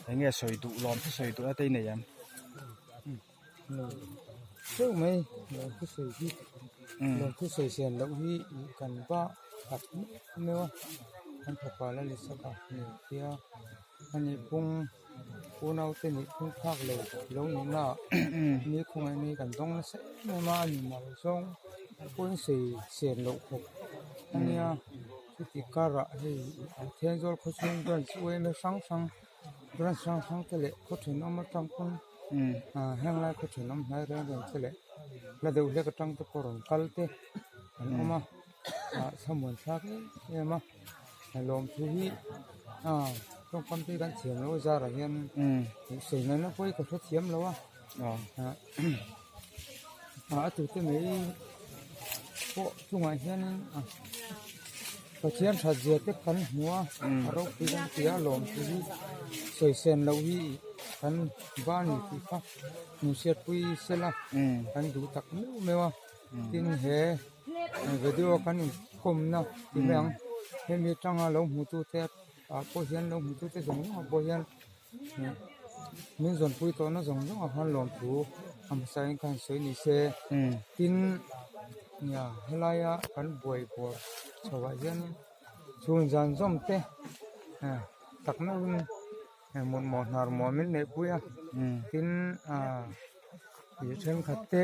eng nge sawi duh lawm chu sawi duh na te i nei em. Theuh mai lawm thu sawi hi lawm thu sawi sian loh hi kan va tak meuh a kan fapa la ni sak a ni tia a nih phung unau te nih phung phak lo lo nih na ah ni khawngaih ni kan dawng nasa em em a a ni mar zawng pawhin sawi sian loh khawp a nia chuti karah hei Thenzawl khawchhung branch yma hrang hrang branch hrang hrang te leh khaw thenawm atang pawn heng lai khaw thenawm hnai reng reng te leh hla deuh hlek atang te pawh rawn kal te an awm a ah thlamuan thlak em em a lawmthu hi tawngkam te hi kan thiam lo a zarah hian sawi ngaihna pawh hi ka hrethiam lo a a tute mai pawh chungah hianin Pathian that zia te kan hmu a a ropui kan ti a lawmthu hi sawi sen loh hi kan va a ni tih kha hmuhsiatpui sela kan duh tak meuh meuh a tin he video kan inkawmna ti mai ang hemi atanga lo hmu tute ah pawh hian lo hmu tute zawng zawng ah pawh hian min zawnpui tawhna zawng zawng ah khan lawmthu a hmasa in khan sawi ni se tin nia helaia kan buai bawr chho ah hianin chhun zan zawm te tak meuhin mawhmawh hnar muah min neih pui a tin ah ih thenkhat te.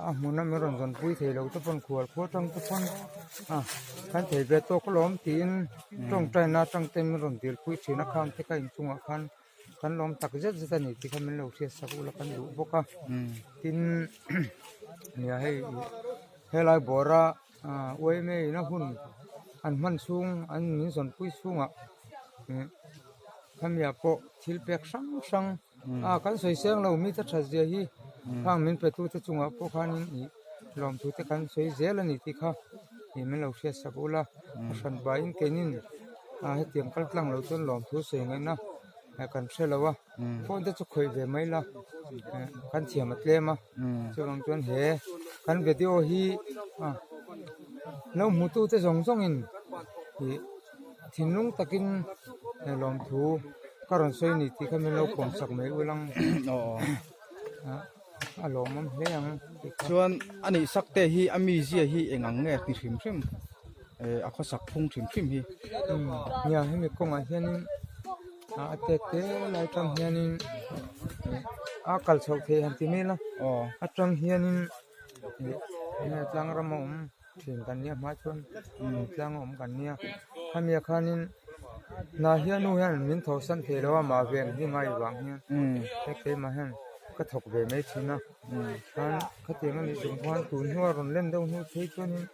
A hmun a min rawn zawn pui thei lo te pawn khual khua atang te pawn a kan thei ve tawk alawm tiin tawngtaina atang te min rawn dil pui thin a khang te kha inchungah khan kan lawm tak zet zet a ni tih kha min lo hriat sak ula kan duh bawk a tin nia hei helai bawra yma in a hun an hman chhung an min zawn pui chhungah khamiah pawh thil pek hrang hrang. A kan sawi seng lo mite that zia hi khang min pe tute chungah pawh khanin ih lawmthu te kan sawi zel a ni tih kha ih min lo hriat sak ula a hran pahin keinin a hetiang kal tlang lo chuan lawmthu sawi ngaihna kan hre lo a phone te chu khawih ve mai la kan thiam a tlem a chuvang chuan he kan video hi a lo hmu tute zawng zawngin ih thinlung takin lawmthu. Ka rawn sawi ni tih kha min lo pawm sak mai ulang a lawmawm hle ang tih kha. Chuan a nih sak te hi a mizia hi eng ang nge ti hrim hrim a khawsak phung hrim hrim hi. Nia hemi kawngah hianin a tet te lai atang hianin a kal chhoh theih han ti mai ila atang hianin tlang ram a awm. Thin kan nia hma chuan tlang a awm kan nia khami ah khanin hna hian nu hian min thawh san thei lo a mah ve ang hi ngai vang hian hei keimah hian ka thawk ve mai thin a chuan khatiang a nih chung khan tun hnua rawn len deuh hnu phei chuanin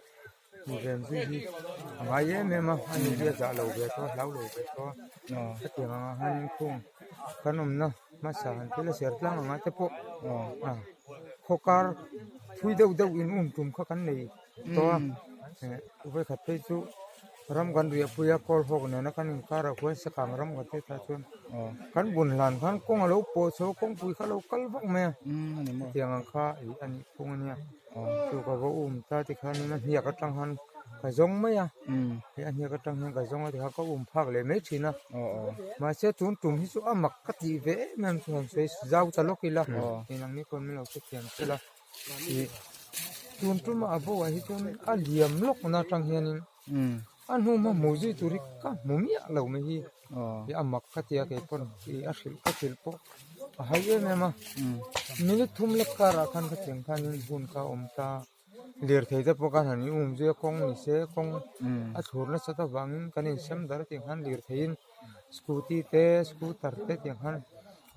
ven zui hi a ngai em em a a ni hi a zah lo ve tawh a hlau lo ve tawh a khatiang ang ah hianin khung kan awmna hmasa han thil a ser tlang ang ah te pawh a. Khaw kar thui deuh deuh in um tum kha kan nei tawh a vawikhat phei chu ram kan riah pui a kawl hawk nena kan inkar ah khuan sakang ram kan tih tah chuan kan bun hlan khan kawng alo pawh chho a kawngpui kha alo kal vak mai a hetiang ang kha ih a nih phung a nia chu ka va um ta tikhanin a hniak atang khan ka zawng mai a he a hniak atang hian ka zawng a tikhan ka um phak leh mai thin a mahse tun tum hi chu a mak ka tih ve em em chu han sawi zau ta lawk ila eng ang ni pawh min lo hrethiam thil a ih tun tuma a bo ah hi chuan a liam lawk na atang hianin a hnu hma hmuh zui tur hi ka hmu miah lo mai hi ih a mak ka tia kei pawn ih a hrilh ka hrilh pawh a hai em em a minute thum lek karah khan ka cheng khanin hun kha a awm ta. Lirthei te pawh khan han in um zui a kawng ni se kawng a thlur nasat avangin kan insem dar tiang khan lirtheiin scooty te scooter te tiang khan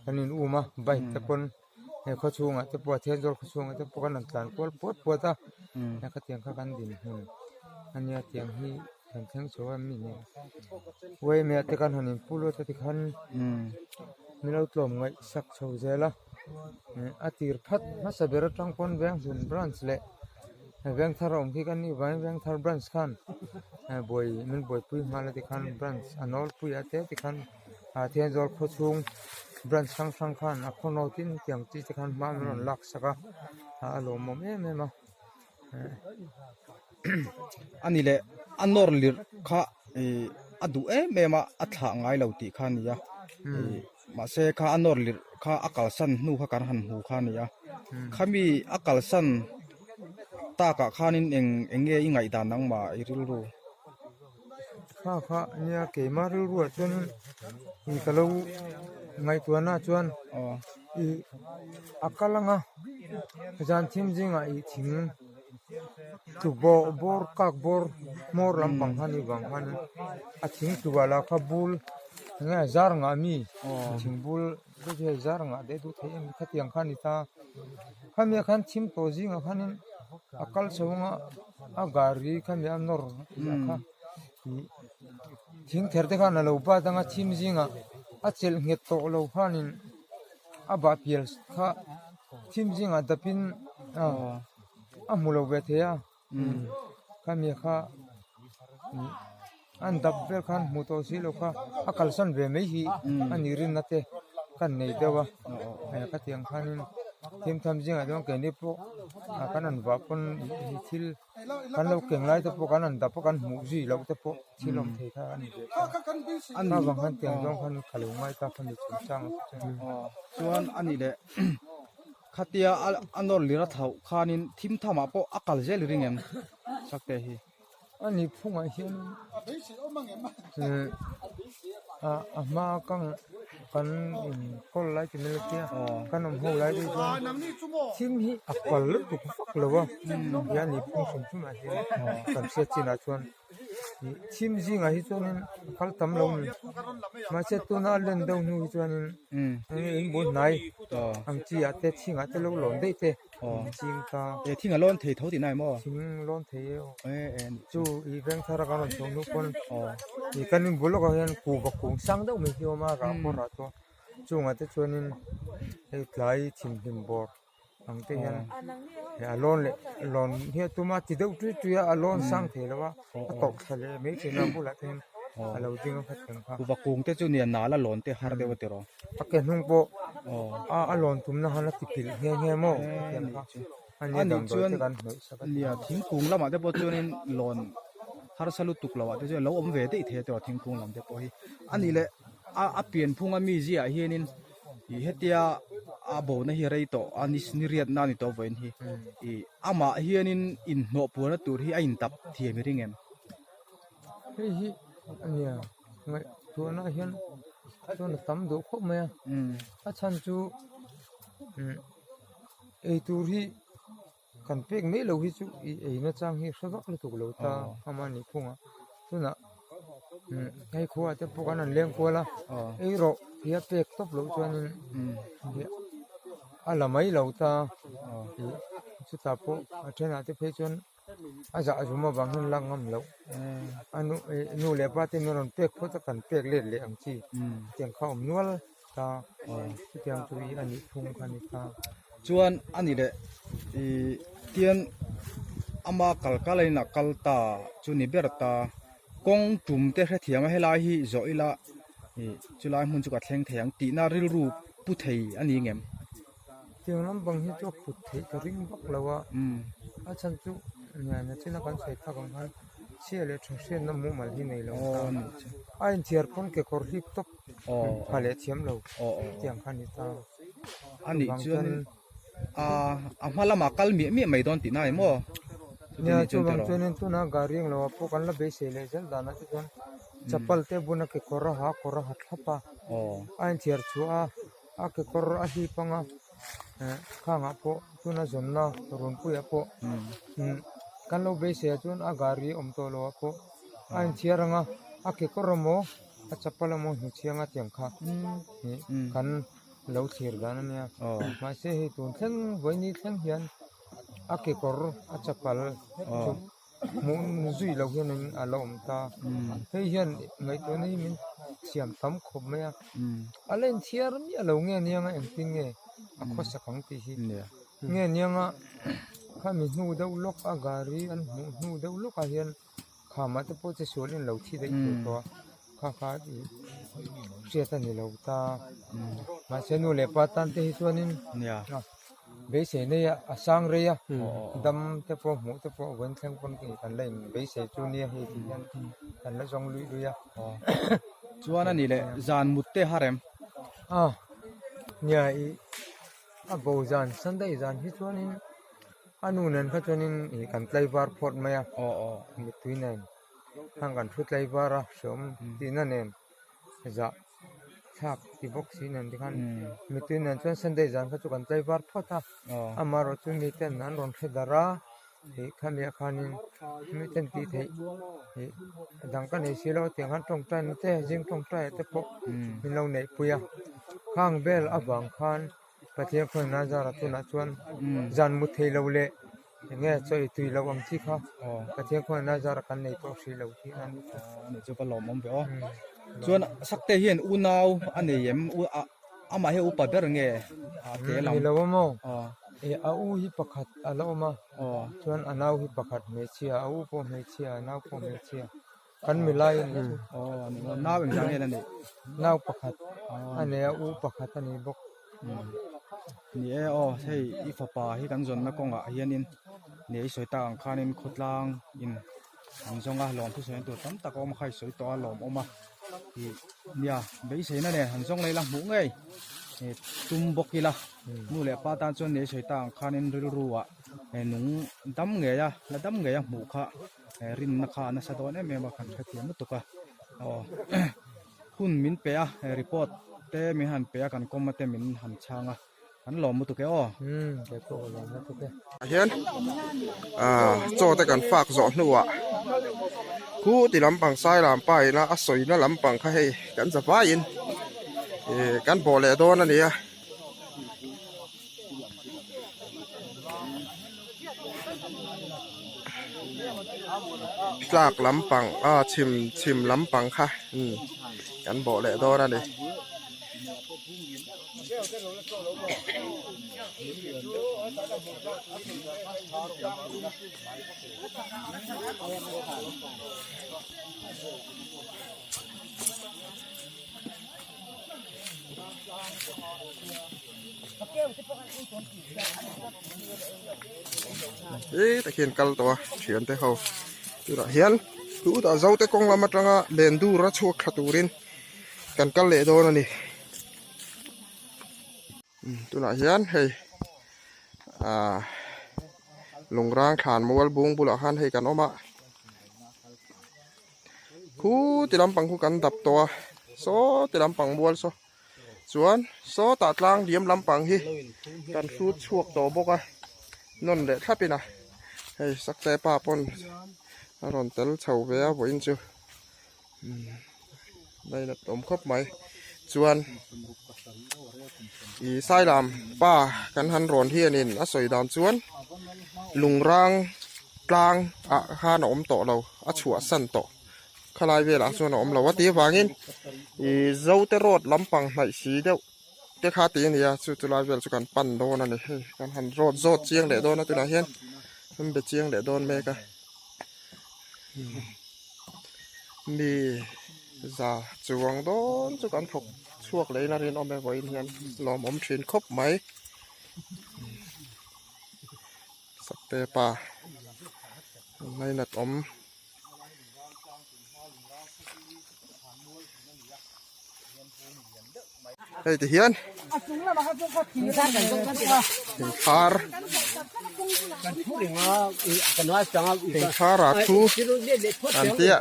kan in um a bike te pawn he khaw chhungah te pawh a Thenzawl khaw chhungah te pawh kan rawn tlan kual puat puat a khatiang kha kan dinhmun a nia tiang hi kan thleng chho a mi nen uaime te khan han in pu luat a tikhan min lo tlawm ngaih sak chho zel a. A tir phat hmasa ber atang pawn Venghlun branch leh Vengthar a awm khi kan nih vangin Vengthar branch khan buai min buaipui nghal a tikhan branch a nawlpui a te tikhan ah Thenzawl khaw chhung branch hrang hrang khan a khaw naw tin tiang chi te khan hma an rawn lak sak a a lawmawm em em a. A ni leh a nawr lirh kha ih a duh em em a a thlah ngai lo tih kha a ni a ih mahse kha a nawr lirh kha a kalsan hnu kha kan han hmu kha a ni a khami a kalsan takah khanin eng eng nge i ngaihdan nangmah i rilru. Kha kha nia keimah rilruah chuan ih ka lo ngaihtuahna chuan ih a kal ang a zan thim zingah ih thing tlu bawr bawr kak bawr hmawr lampang kha ni vang khan a thing tlu ah lah kha bul enge a zar ngah ami thing bul te chu hei zar ngah daih duh theih em khatiang kha a ni ta khami ah khan thim tawh zingah khanin a kal chho anga a gari khami a nawr ah kha ih thing ther te khan a lo bat anga thim zingah a chelh nghet tawh lo khanin a bah pial kha thim zingah dapin a hmu lo ve thei a khami kha ih an dap vel khan hmu tawh si lo kha a kalsan ve mai hi a ni rinna te kan nei deuh a hei khatiang khanin thim tham zingah chuan keini pawh kan han vah pawn ih thil kan lo keng lai te pawh kan han dap a kan hmuh zui loh te pawh thil awm thei kha a ni ve ta a vang khan tiang zawng khan ka lo ngai ta kha mi chungchang chuan a ni leh. Khatia a nawr lir a thlauh khanin thim thamah pawh a kal zel i ring em Sakte hi? A ni phungah hian a hma kang kan inkawl lai ti mai tia kan awm ho lai te chuan thim hi a kal lutuk vak lo a nia ni phung hrim hrim ah hian kan hriat chinah chuan. Thim zingah hi chuanin a kal tam lo a ni mahse tuna a len deuh hnu hi chuanin enge in bul hnai ang chi ah te thingah te lo lawn daih te ching ta e thing a lawn thei tho tih na emaw thing lawn thei e aw chu ih veng thar a kan rawn chho hnu pawn ih kan in bul lawkah hian kuhva kung sang deuh mai hi a awm a rah pawh rah tawh chungah te chuanin hei tlai thimhlim bawr. ang te hian a lawn leh lawn hi a tum a ti deuh tui tui a a lawn sang thei lo a a tawrh thla leh mai thin a bulah te hian a lo ding a hetiang kha. Kuhva kung te chu nia nal a lawn te har deuh a ti rawh. A ke hnung pawh a a lawn tumna han a ti pilh nghe nghe maw hetiang kha a nia damdawi te kan hnawih sak a. Nia thingkung lamah te pawh chuanin lawn harsa lutuk loh ah te chuan a lo awm ve daih thei a ti rawh thingkung lam te pawh hi a nih leh a pianphung a mizia ah hianin. Ih hetia a bona hi rei tawh a ni ni riatna a ni tawh vawiin hi ih amah hianin inhnawh puarna tur hi a intap thiam i ring em? Hei hi a nia ngaihtuahna hian chuan a tam duh khawp mai a a chhan chu eitur hi kan pek mai lo hi chu ih ei nachang hi hre vak lutuk lo ta ama nih phungah tunah hei khuaah te pawh kan han leng kual a ei rawh tia pek tawp loh chuanin a la mai lo ta ih chutah pawh a thenah te phei chuan a zah zum avang hian lak ngam loh a nu ih nu leh pa te min rawn pek phawt a kan pek let leh ang chi tiang kha a awm nual. Ta chutiang chu i a nih phung kha ni ta. Chuan a ni leh i tian ama kal kal a in a kal ta chu ni ber ta kawng tum te hrethiam a helai hi zawh ila i chulai hmun chu ka thleng thei ang tihna rilru pu thei a ni ngem. Tiang lampang hi chu a phut theih ka ring vak lo a a chhan chu nachina kan sawi tak ang khan chhia leh tha hriatna mumal hi nei lo ta a inchhiar pawn kekawr hlip tawp. Pha leh thiam lo tiang kha a ni ta. A nih chuan a a hma lamah kal miah miah mai dawn tihna em aw? Nia chuvang chuanin tuna gari ang loah pawh kan la beisei leh zel danah te chuan chapal te buna kekawr a ha kawr a ha thlap a a inchhiar chhuah a a kekawr a hlip anga khangah pawh tuna zawnna runpuiah pawh kan lo beisei ah chuan a gari awm tawh loah pawh a inchhiar anga a kekawr emaw. A chapal emaw hnu chhianga tiang kha kan lo thlir dan a nia mahse hei tun thleng vawiini thleng hian a kekawr a chapal chu hmuh zui loh hianin a la awm ta hei hian ngaihtuahna hi min siam tam khawp mai a a la inthiar miah lo nge nianga engtin nge a khawsak ang tih hi nge nianga. Khami hnu deuh lawk a gari an hmuh hnu deuh lawkah hian khamah te pawh che sual in lo thi daih thei tawh a kha kha ih hriat a ni lo ta mahse nu leh pa tan te hi chuanin beisei nei a a sang rei a dam te pawh hmuh te pawh vawiin thleng pawn kan la in beisei chu nia hei tih hian kan la zawng luih luih a. Chuan a ni leh zan mut te harem. A nia ih. A bo zan Sunday zan hi chuanin a nu nen kha chuanin ih kan tlaivar phawt mai a mittui nen khan kan thu tlaivar a hreawm tihna nen zah thlak ti bawk si nen tikhan mittui nen chuan Sunday zan kha chu kan tlaivar phawt a amaherawh chu miten an rawn hre darh a ih khamiah khanin miten tih theih ih dang ka nei si lo tiang khan tawngtai na te zing tawngtai ah te pawh min lo neih pui a khang vel avang khan Pathian khawngaih nan zara tunah chuan zan mu thei lo leh eng nge chaw ei tui loh ang chi kha Pathian khawngaih nan zara kan nei tawh hrih lo tih a ni chu chu ka lawmawm ve aw chuan sakte hian unau a nei em amah hi a upa ber nge a te lam ni lo a maw eh a u hi pakhat a la awm a chuan a nau hi pakhat hmeichhia a u pawh hmeichhia a nau pawh hmeichhia kan milai a nih chu nau engzah nge la neih nau pakhat a nei a u pakhat a ni bawk ni e aw hei i fapa hi kan zawnna kawngah hianin ni i sawi tak ang khanin khawtlang in an zawng a lawm thu sawi tur tam tak a awm a kha i sawi tawh a lawm awm a ih nia beiseina nen han zawng leh ila hmuh ngei ih tum bawk ila nu leh pa tan chuan ni i sawi tak ang khanin rilru ah nung dam ngei a la dam ngei a hmuh kha. Rinna kha a nasa dawn em em a kan hrethiam lutuk a aw hun min pe a report te min han pe a kan kawm a te min han chhang a kan lawm lutuk e aw. Umm kei pawh ka lawm lutuk e. Hian ah chaw te kan fak zawh hnuah khu ti lampang sai lampa ina a sawina lampang kha hei kan za vaiin ih kan bawh leh dawn a ni a. Tlak lampang a chhim chhim lampang kha umm kan bawh leh dawn a ni. He tak hian kal tawh a thian te ho tunah hian chutah zote kawng lam atanga len dur a chhuak thla turin kan kal leh dawn a ni tunah hian hei ah lungrang thlan mual bung bulah khan hei kan awm a. Khu ti lampang khu kan dap tawh a saw ti lampang mual saw chuan sawtah tlang diam lampang hi kan hrut chhuak tawh bawk a nawn leh thlap in a hei sakte pa pawn a rawn tel chho ve a vawiin chu lainat awm khawp mai chuan ih sailam pa kan han rawn hianin a sawi dan chuan lungrang tlang ah khan a awm tawh lo a chhuah san tawh khalai velah chuan a awm lo a tih avangin ih zote road lampang hnaih si deuh te kha tih a ni a chu chu lai vel chu kan pan dawn a ni hei kan han road zawt chiang leh dawn a tunah hian an be chiang leh dawn mek a mi za chuang dawn chu kan thawk chhuak leh in a rinawm e vawiin hian lawmawm thin khawp mai. Sakte pa ngainat awm. Hei ti hian thingthar thingthar ah thu an tia.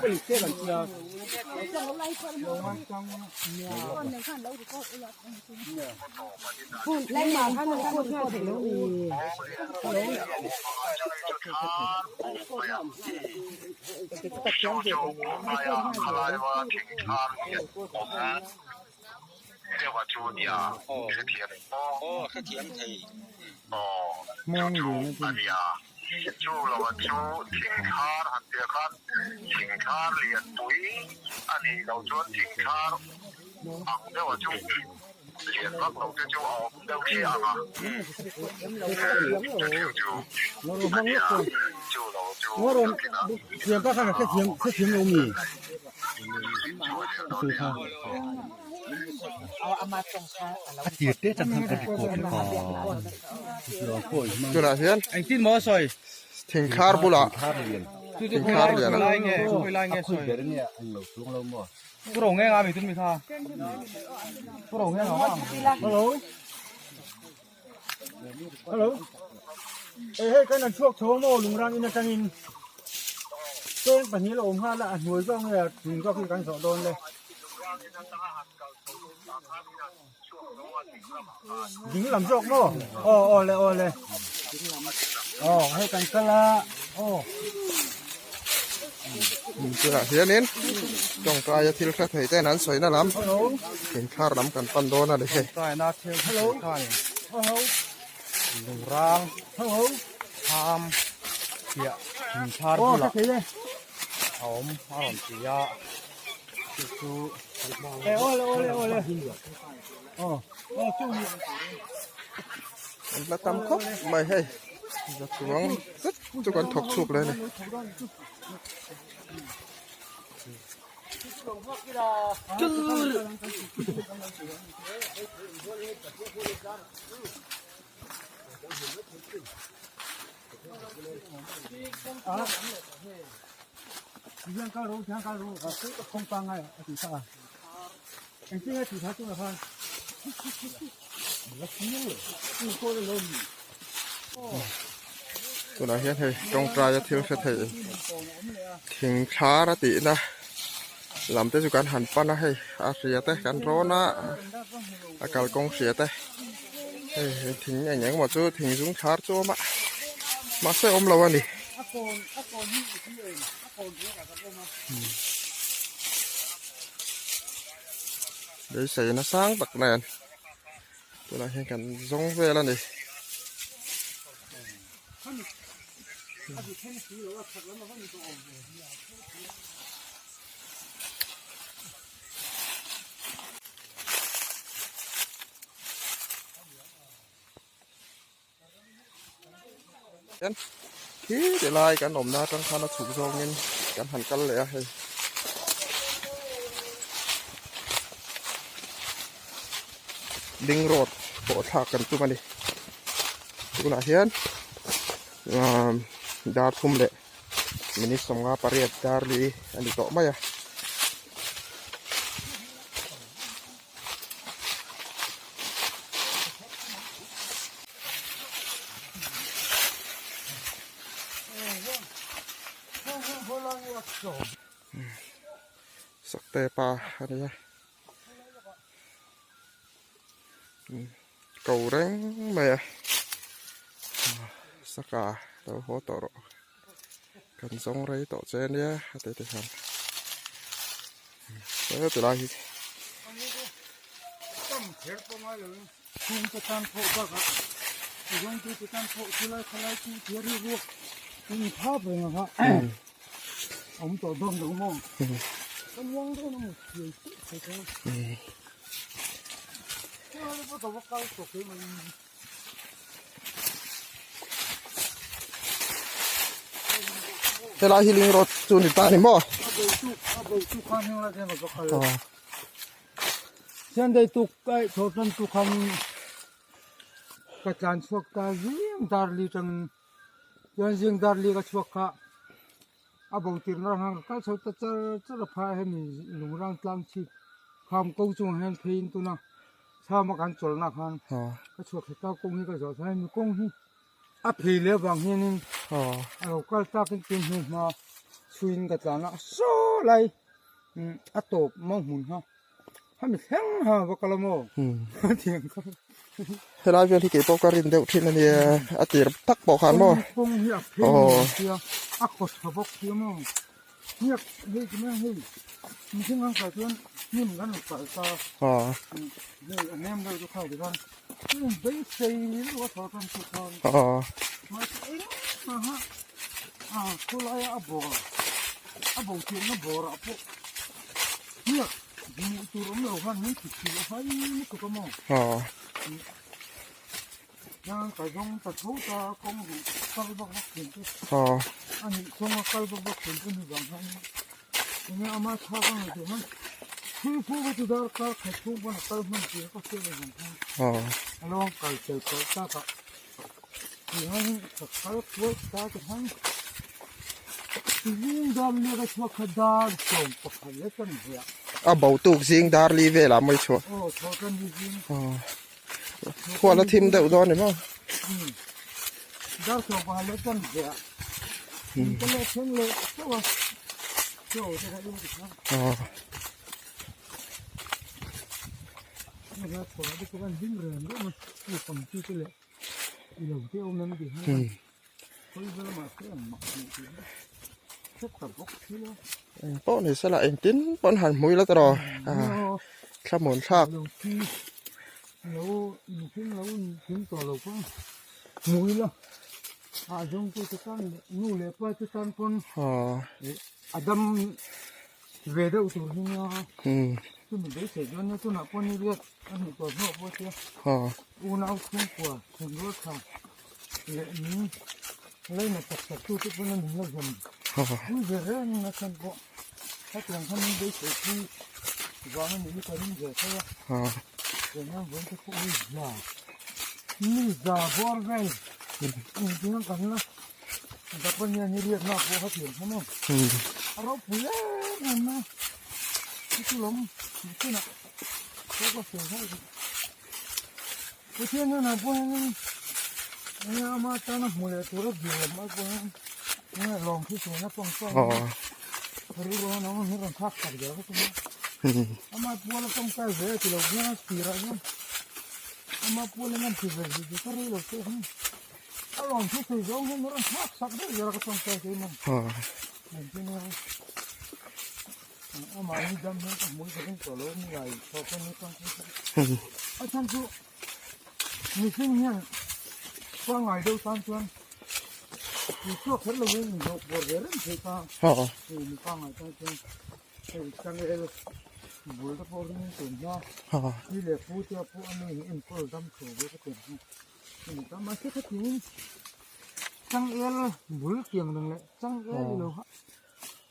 Tunah hian Engtin maw sawi? Thingkhar bulah thingkhar lian a Pu Ro Ngenga mi tun mi kha. Pu Ro Ngenga ang. Hello. Hello. Eh hei kan an chhuak tho maw lungrang in atangin peng pahnih la awm nghal a a hnuai zawk nge a chung zawk hi kan zawh dawn le. Ding lam zawk maw? Aw aw le aw le. Aw hei kan kal a aw. Tunah hianin tawngtaia thil hre thei ten an sawina lam inthlar lam kan pan dawn a ni hei. Tawngtaina thil hre thei khanin lungrang tham piah inthlar bulah a awm a rawn ti a. Chu chu An la tam khawp mai hei za chuang zet chu kan thawk chhuak leh a ni. Tunah hian hei tawngtaia thil hre thei thing thlar a tihna lam te chu kan han pan a hei a hria te kan rawn a a kalkawng hria te hei thing eng eng emaw chu thing zung thlar chu a awm a mahse a awm lo a ni. Beisei na sang tak nen tunah hian kan zawng vel a ni. Hian khi ti lai kan awmna atang khan a chhuk zawngin kan han kal leh a hei. Ding road pawh thlak kan tum a ni. Tunah hian umm dar thum leh minute sawmnga pariat dar li a ni tawh mai a. Sakte pa a ni a ko reng mai a saka lo haw tawh rawh kan zawng rei tawh che ania a ti ti hian he tilai hi. Helai hi ling road chu ni ta ni maw? Sunday tuk ai tho tan tu kham ka tlan chhuak ta zing dar li tang chuan zing dar li ka chhuak kha a bo tir na rang ka kal chho ta char char a phai ah hian lungrang tlang chhip kham ko chungah hian phei in tuna chham a kan chawlhna khan ka chhuak thei ta kawng hi ka zawh chuan hemi kawng hi a phei leh avang hianin a lo kal takin tun hnu hma chhuiin ka tlan a saw lai a tawp mang hmun kha hemi thleng ha va kal a maw hetiang kha Helai vel hi kei pawh ka rin deuh thin a nia a tir tak pawh khan maw kawng hi a phei ni sia a khaw tha bawk sia maw hniak hei ti mai hei mihring ang kal chuan hnim kan rawn kalh ta hei a nem deuh chu khai ti khan beisei luh a thaw tan chu khan mahse engmah ha a khawlaia a bawr a bo thiamna bawrah pawh hniak. Hmuh tur awm lo khan min thut thil a fai lutuk a maw? Chuan ka zawng ta tho ta a kawng ruh kal vak vak thin chu a nih kawnga kal vak vak thin chu ni vang hian enge ama thlak a ngaihtuah hian thil fu va chu dar kar khat chhung pawn a kal hman tih ka hriat avang khan a lo kal tel tawh tak a tihian ka kal kual ta ti hian zing dar lek a chhuak kha dar 11 lek a ni hliah. A bo tuk zing dar li velah mai chhuah. Aw chhuah ka ni zing. Khual a thim deuh dawn ni maw? Dar 11 lek a ni hliah. Ka leh then leh chauh a. Chaw te kha i ti kha. Aw. Eng pawh ni sela engtin pawn han hmui la tawh a thlamuan thlak. Chumi beisei chuan nia tunah pawh ni riat a hnih tawh hnuah pawh tia unau chhungkua thenrual tha leh min laina tak tak tu te pawn a min la zawm pui ve reng a chhan pawh hetiang khan min beisei pui vang a nih hi ka ring ve tho a tiang hian vawiin te pawh hi za mi za bawr vel engtin kan la dap a nia ni riatna pawh hetiang kha maw a ropui em em a.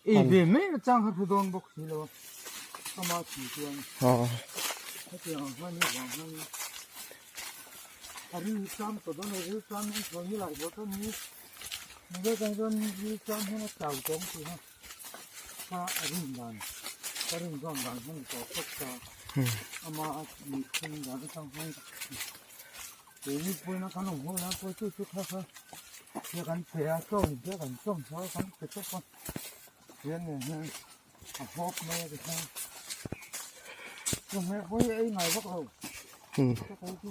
Ei ve mai na chang kha thu dawn bawk si lo a, ama thi chuan hetiang ang hian hi vang hian a ril cham tawh dawn a, ril cham hian thawn hi laih zawh chuan ni ni vek ang chuan ril cham hian a chau tawng tih kha kha a rin dan ka rin zawn dan hian a tawp phawt ta ama mihring dan atang hian keini pawhin a kan awm ho lai pawh chu chu kha kha He kan pe a chaw in te kan chawm chhuak a kan pe tawp a hian nen hian a hawp mai a ti hian chawhmeh pawh hi ei ngai vak lo ka kal chu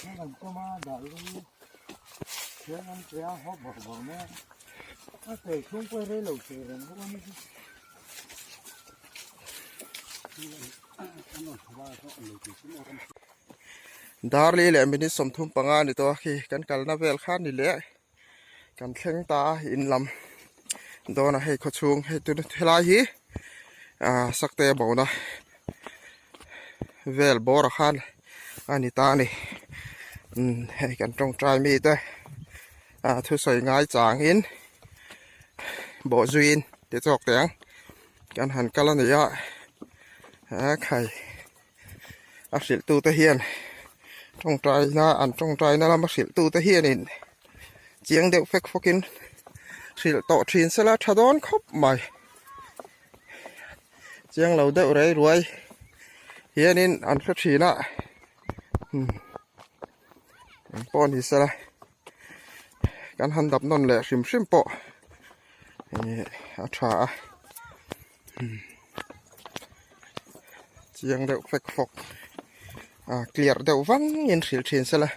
hian kan chawm a dah lu hian kan pe a hawp bawrh bawrh mai a a chei chhung pawh hi rei lo thei reng bawk a ni chu. Darli leh minute 35 ni tawh a khi kan kalna vel kha ni leh kan thleng ta a in lam dawn a hei khawchhung hei tuna helai hi ah sakte a bona vel bawr ah khan a ni ta a ni umm hei kan tawngtai mi te ah thusawi ngai changin bawhzuiin ti chawk teh ang kan han kal a ni a a khai. A hrilh tute hian tawngtaina an tawngtaina lama hrilh tute hianin chiang deuh fek fawkin hrilh tawh thin sela tha dawn khawp mai chiang lo deuh rei ruai hianin an hre thin a eng pawh ni sela kan han dap nawn leh hrim hrim pawh a tha a. Chiang deuh fek fawk a clear deuh vang in hrilh thin sela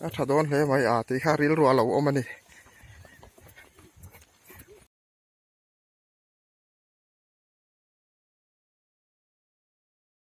a tha dawn hle mai a tih kha rilru a lo awm a ni.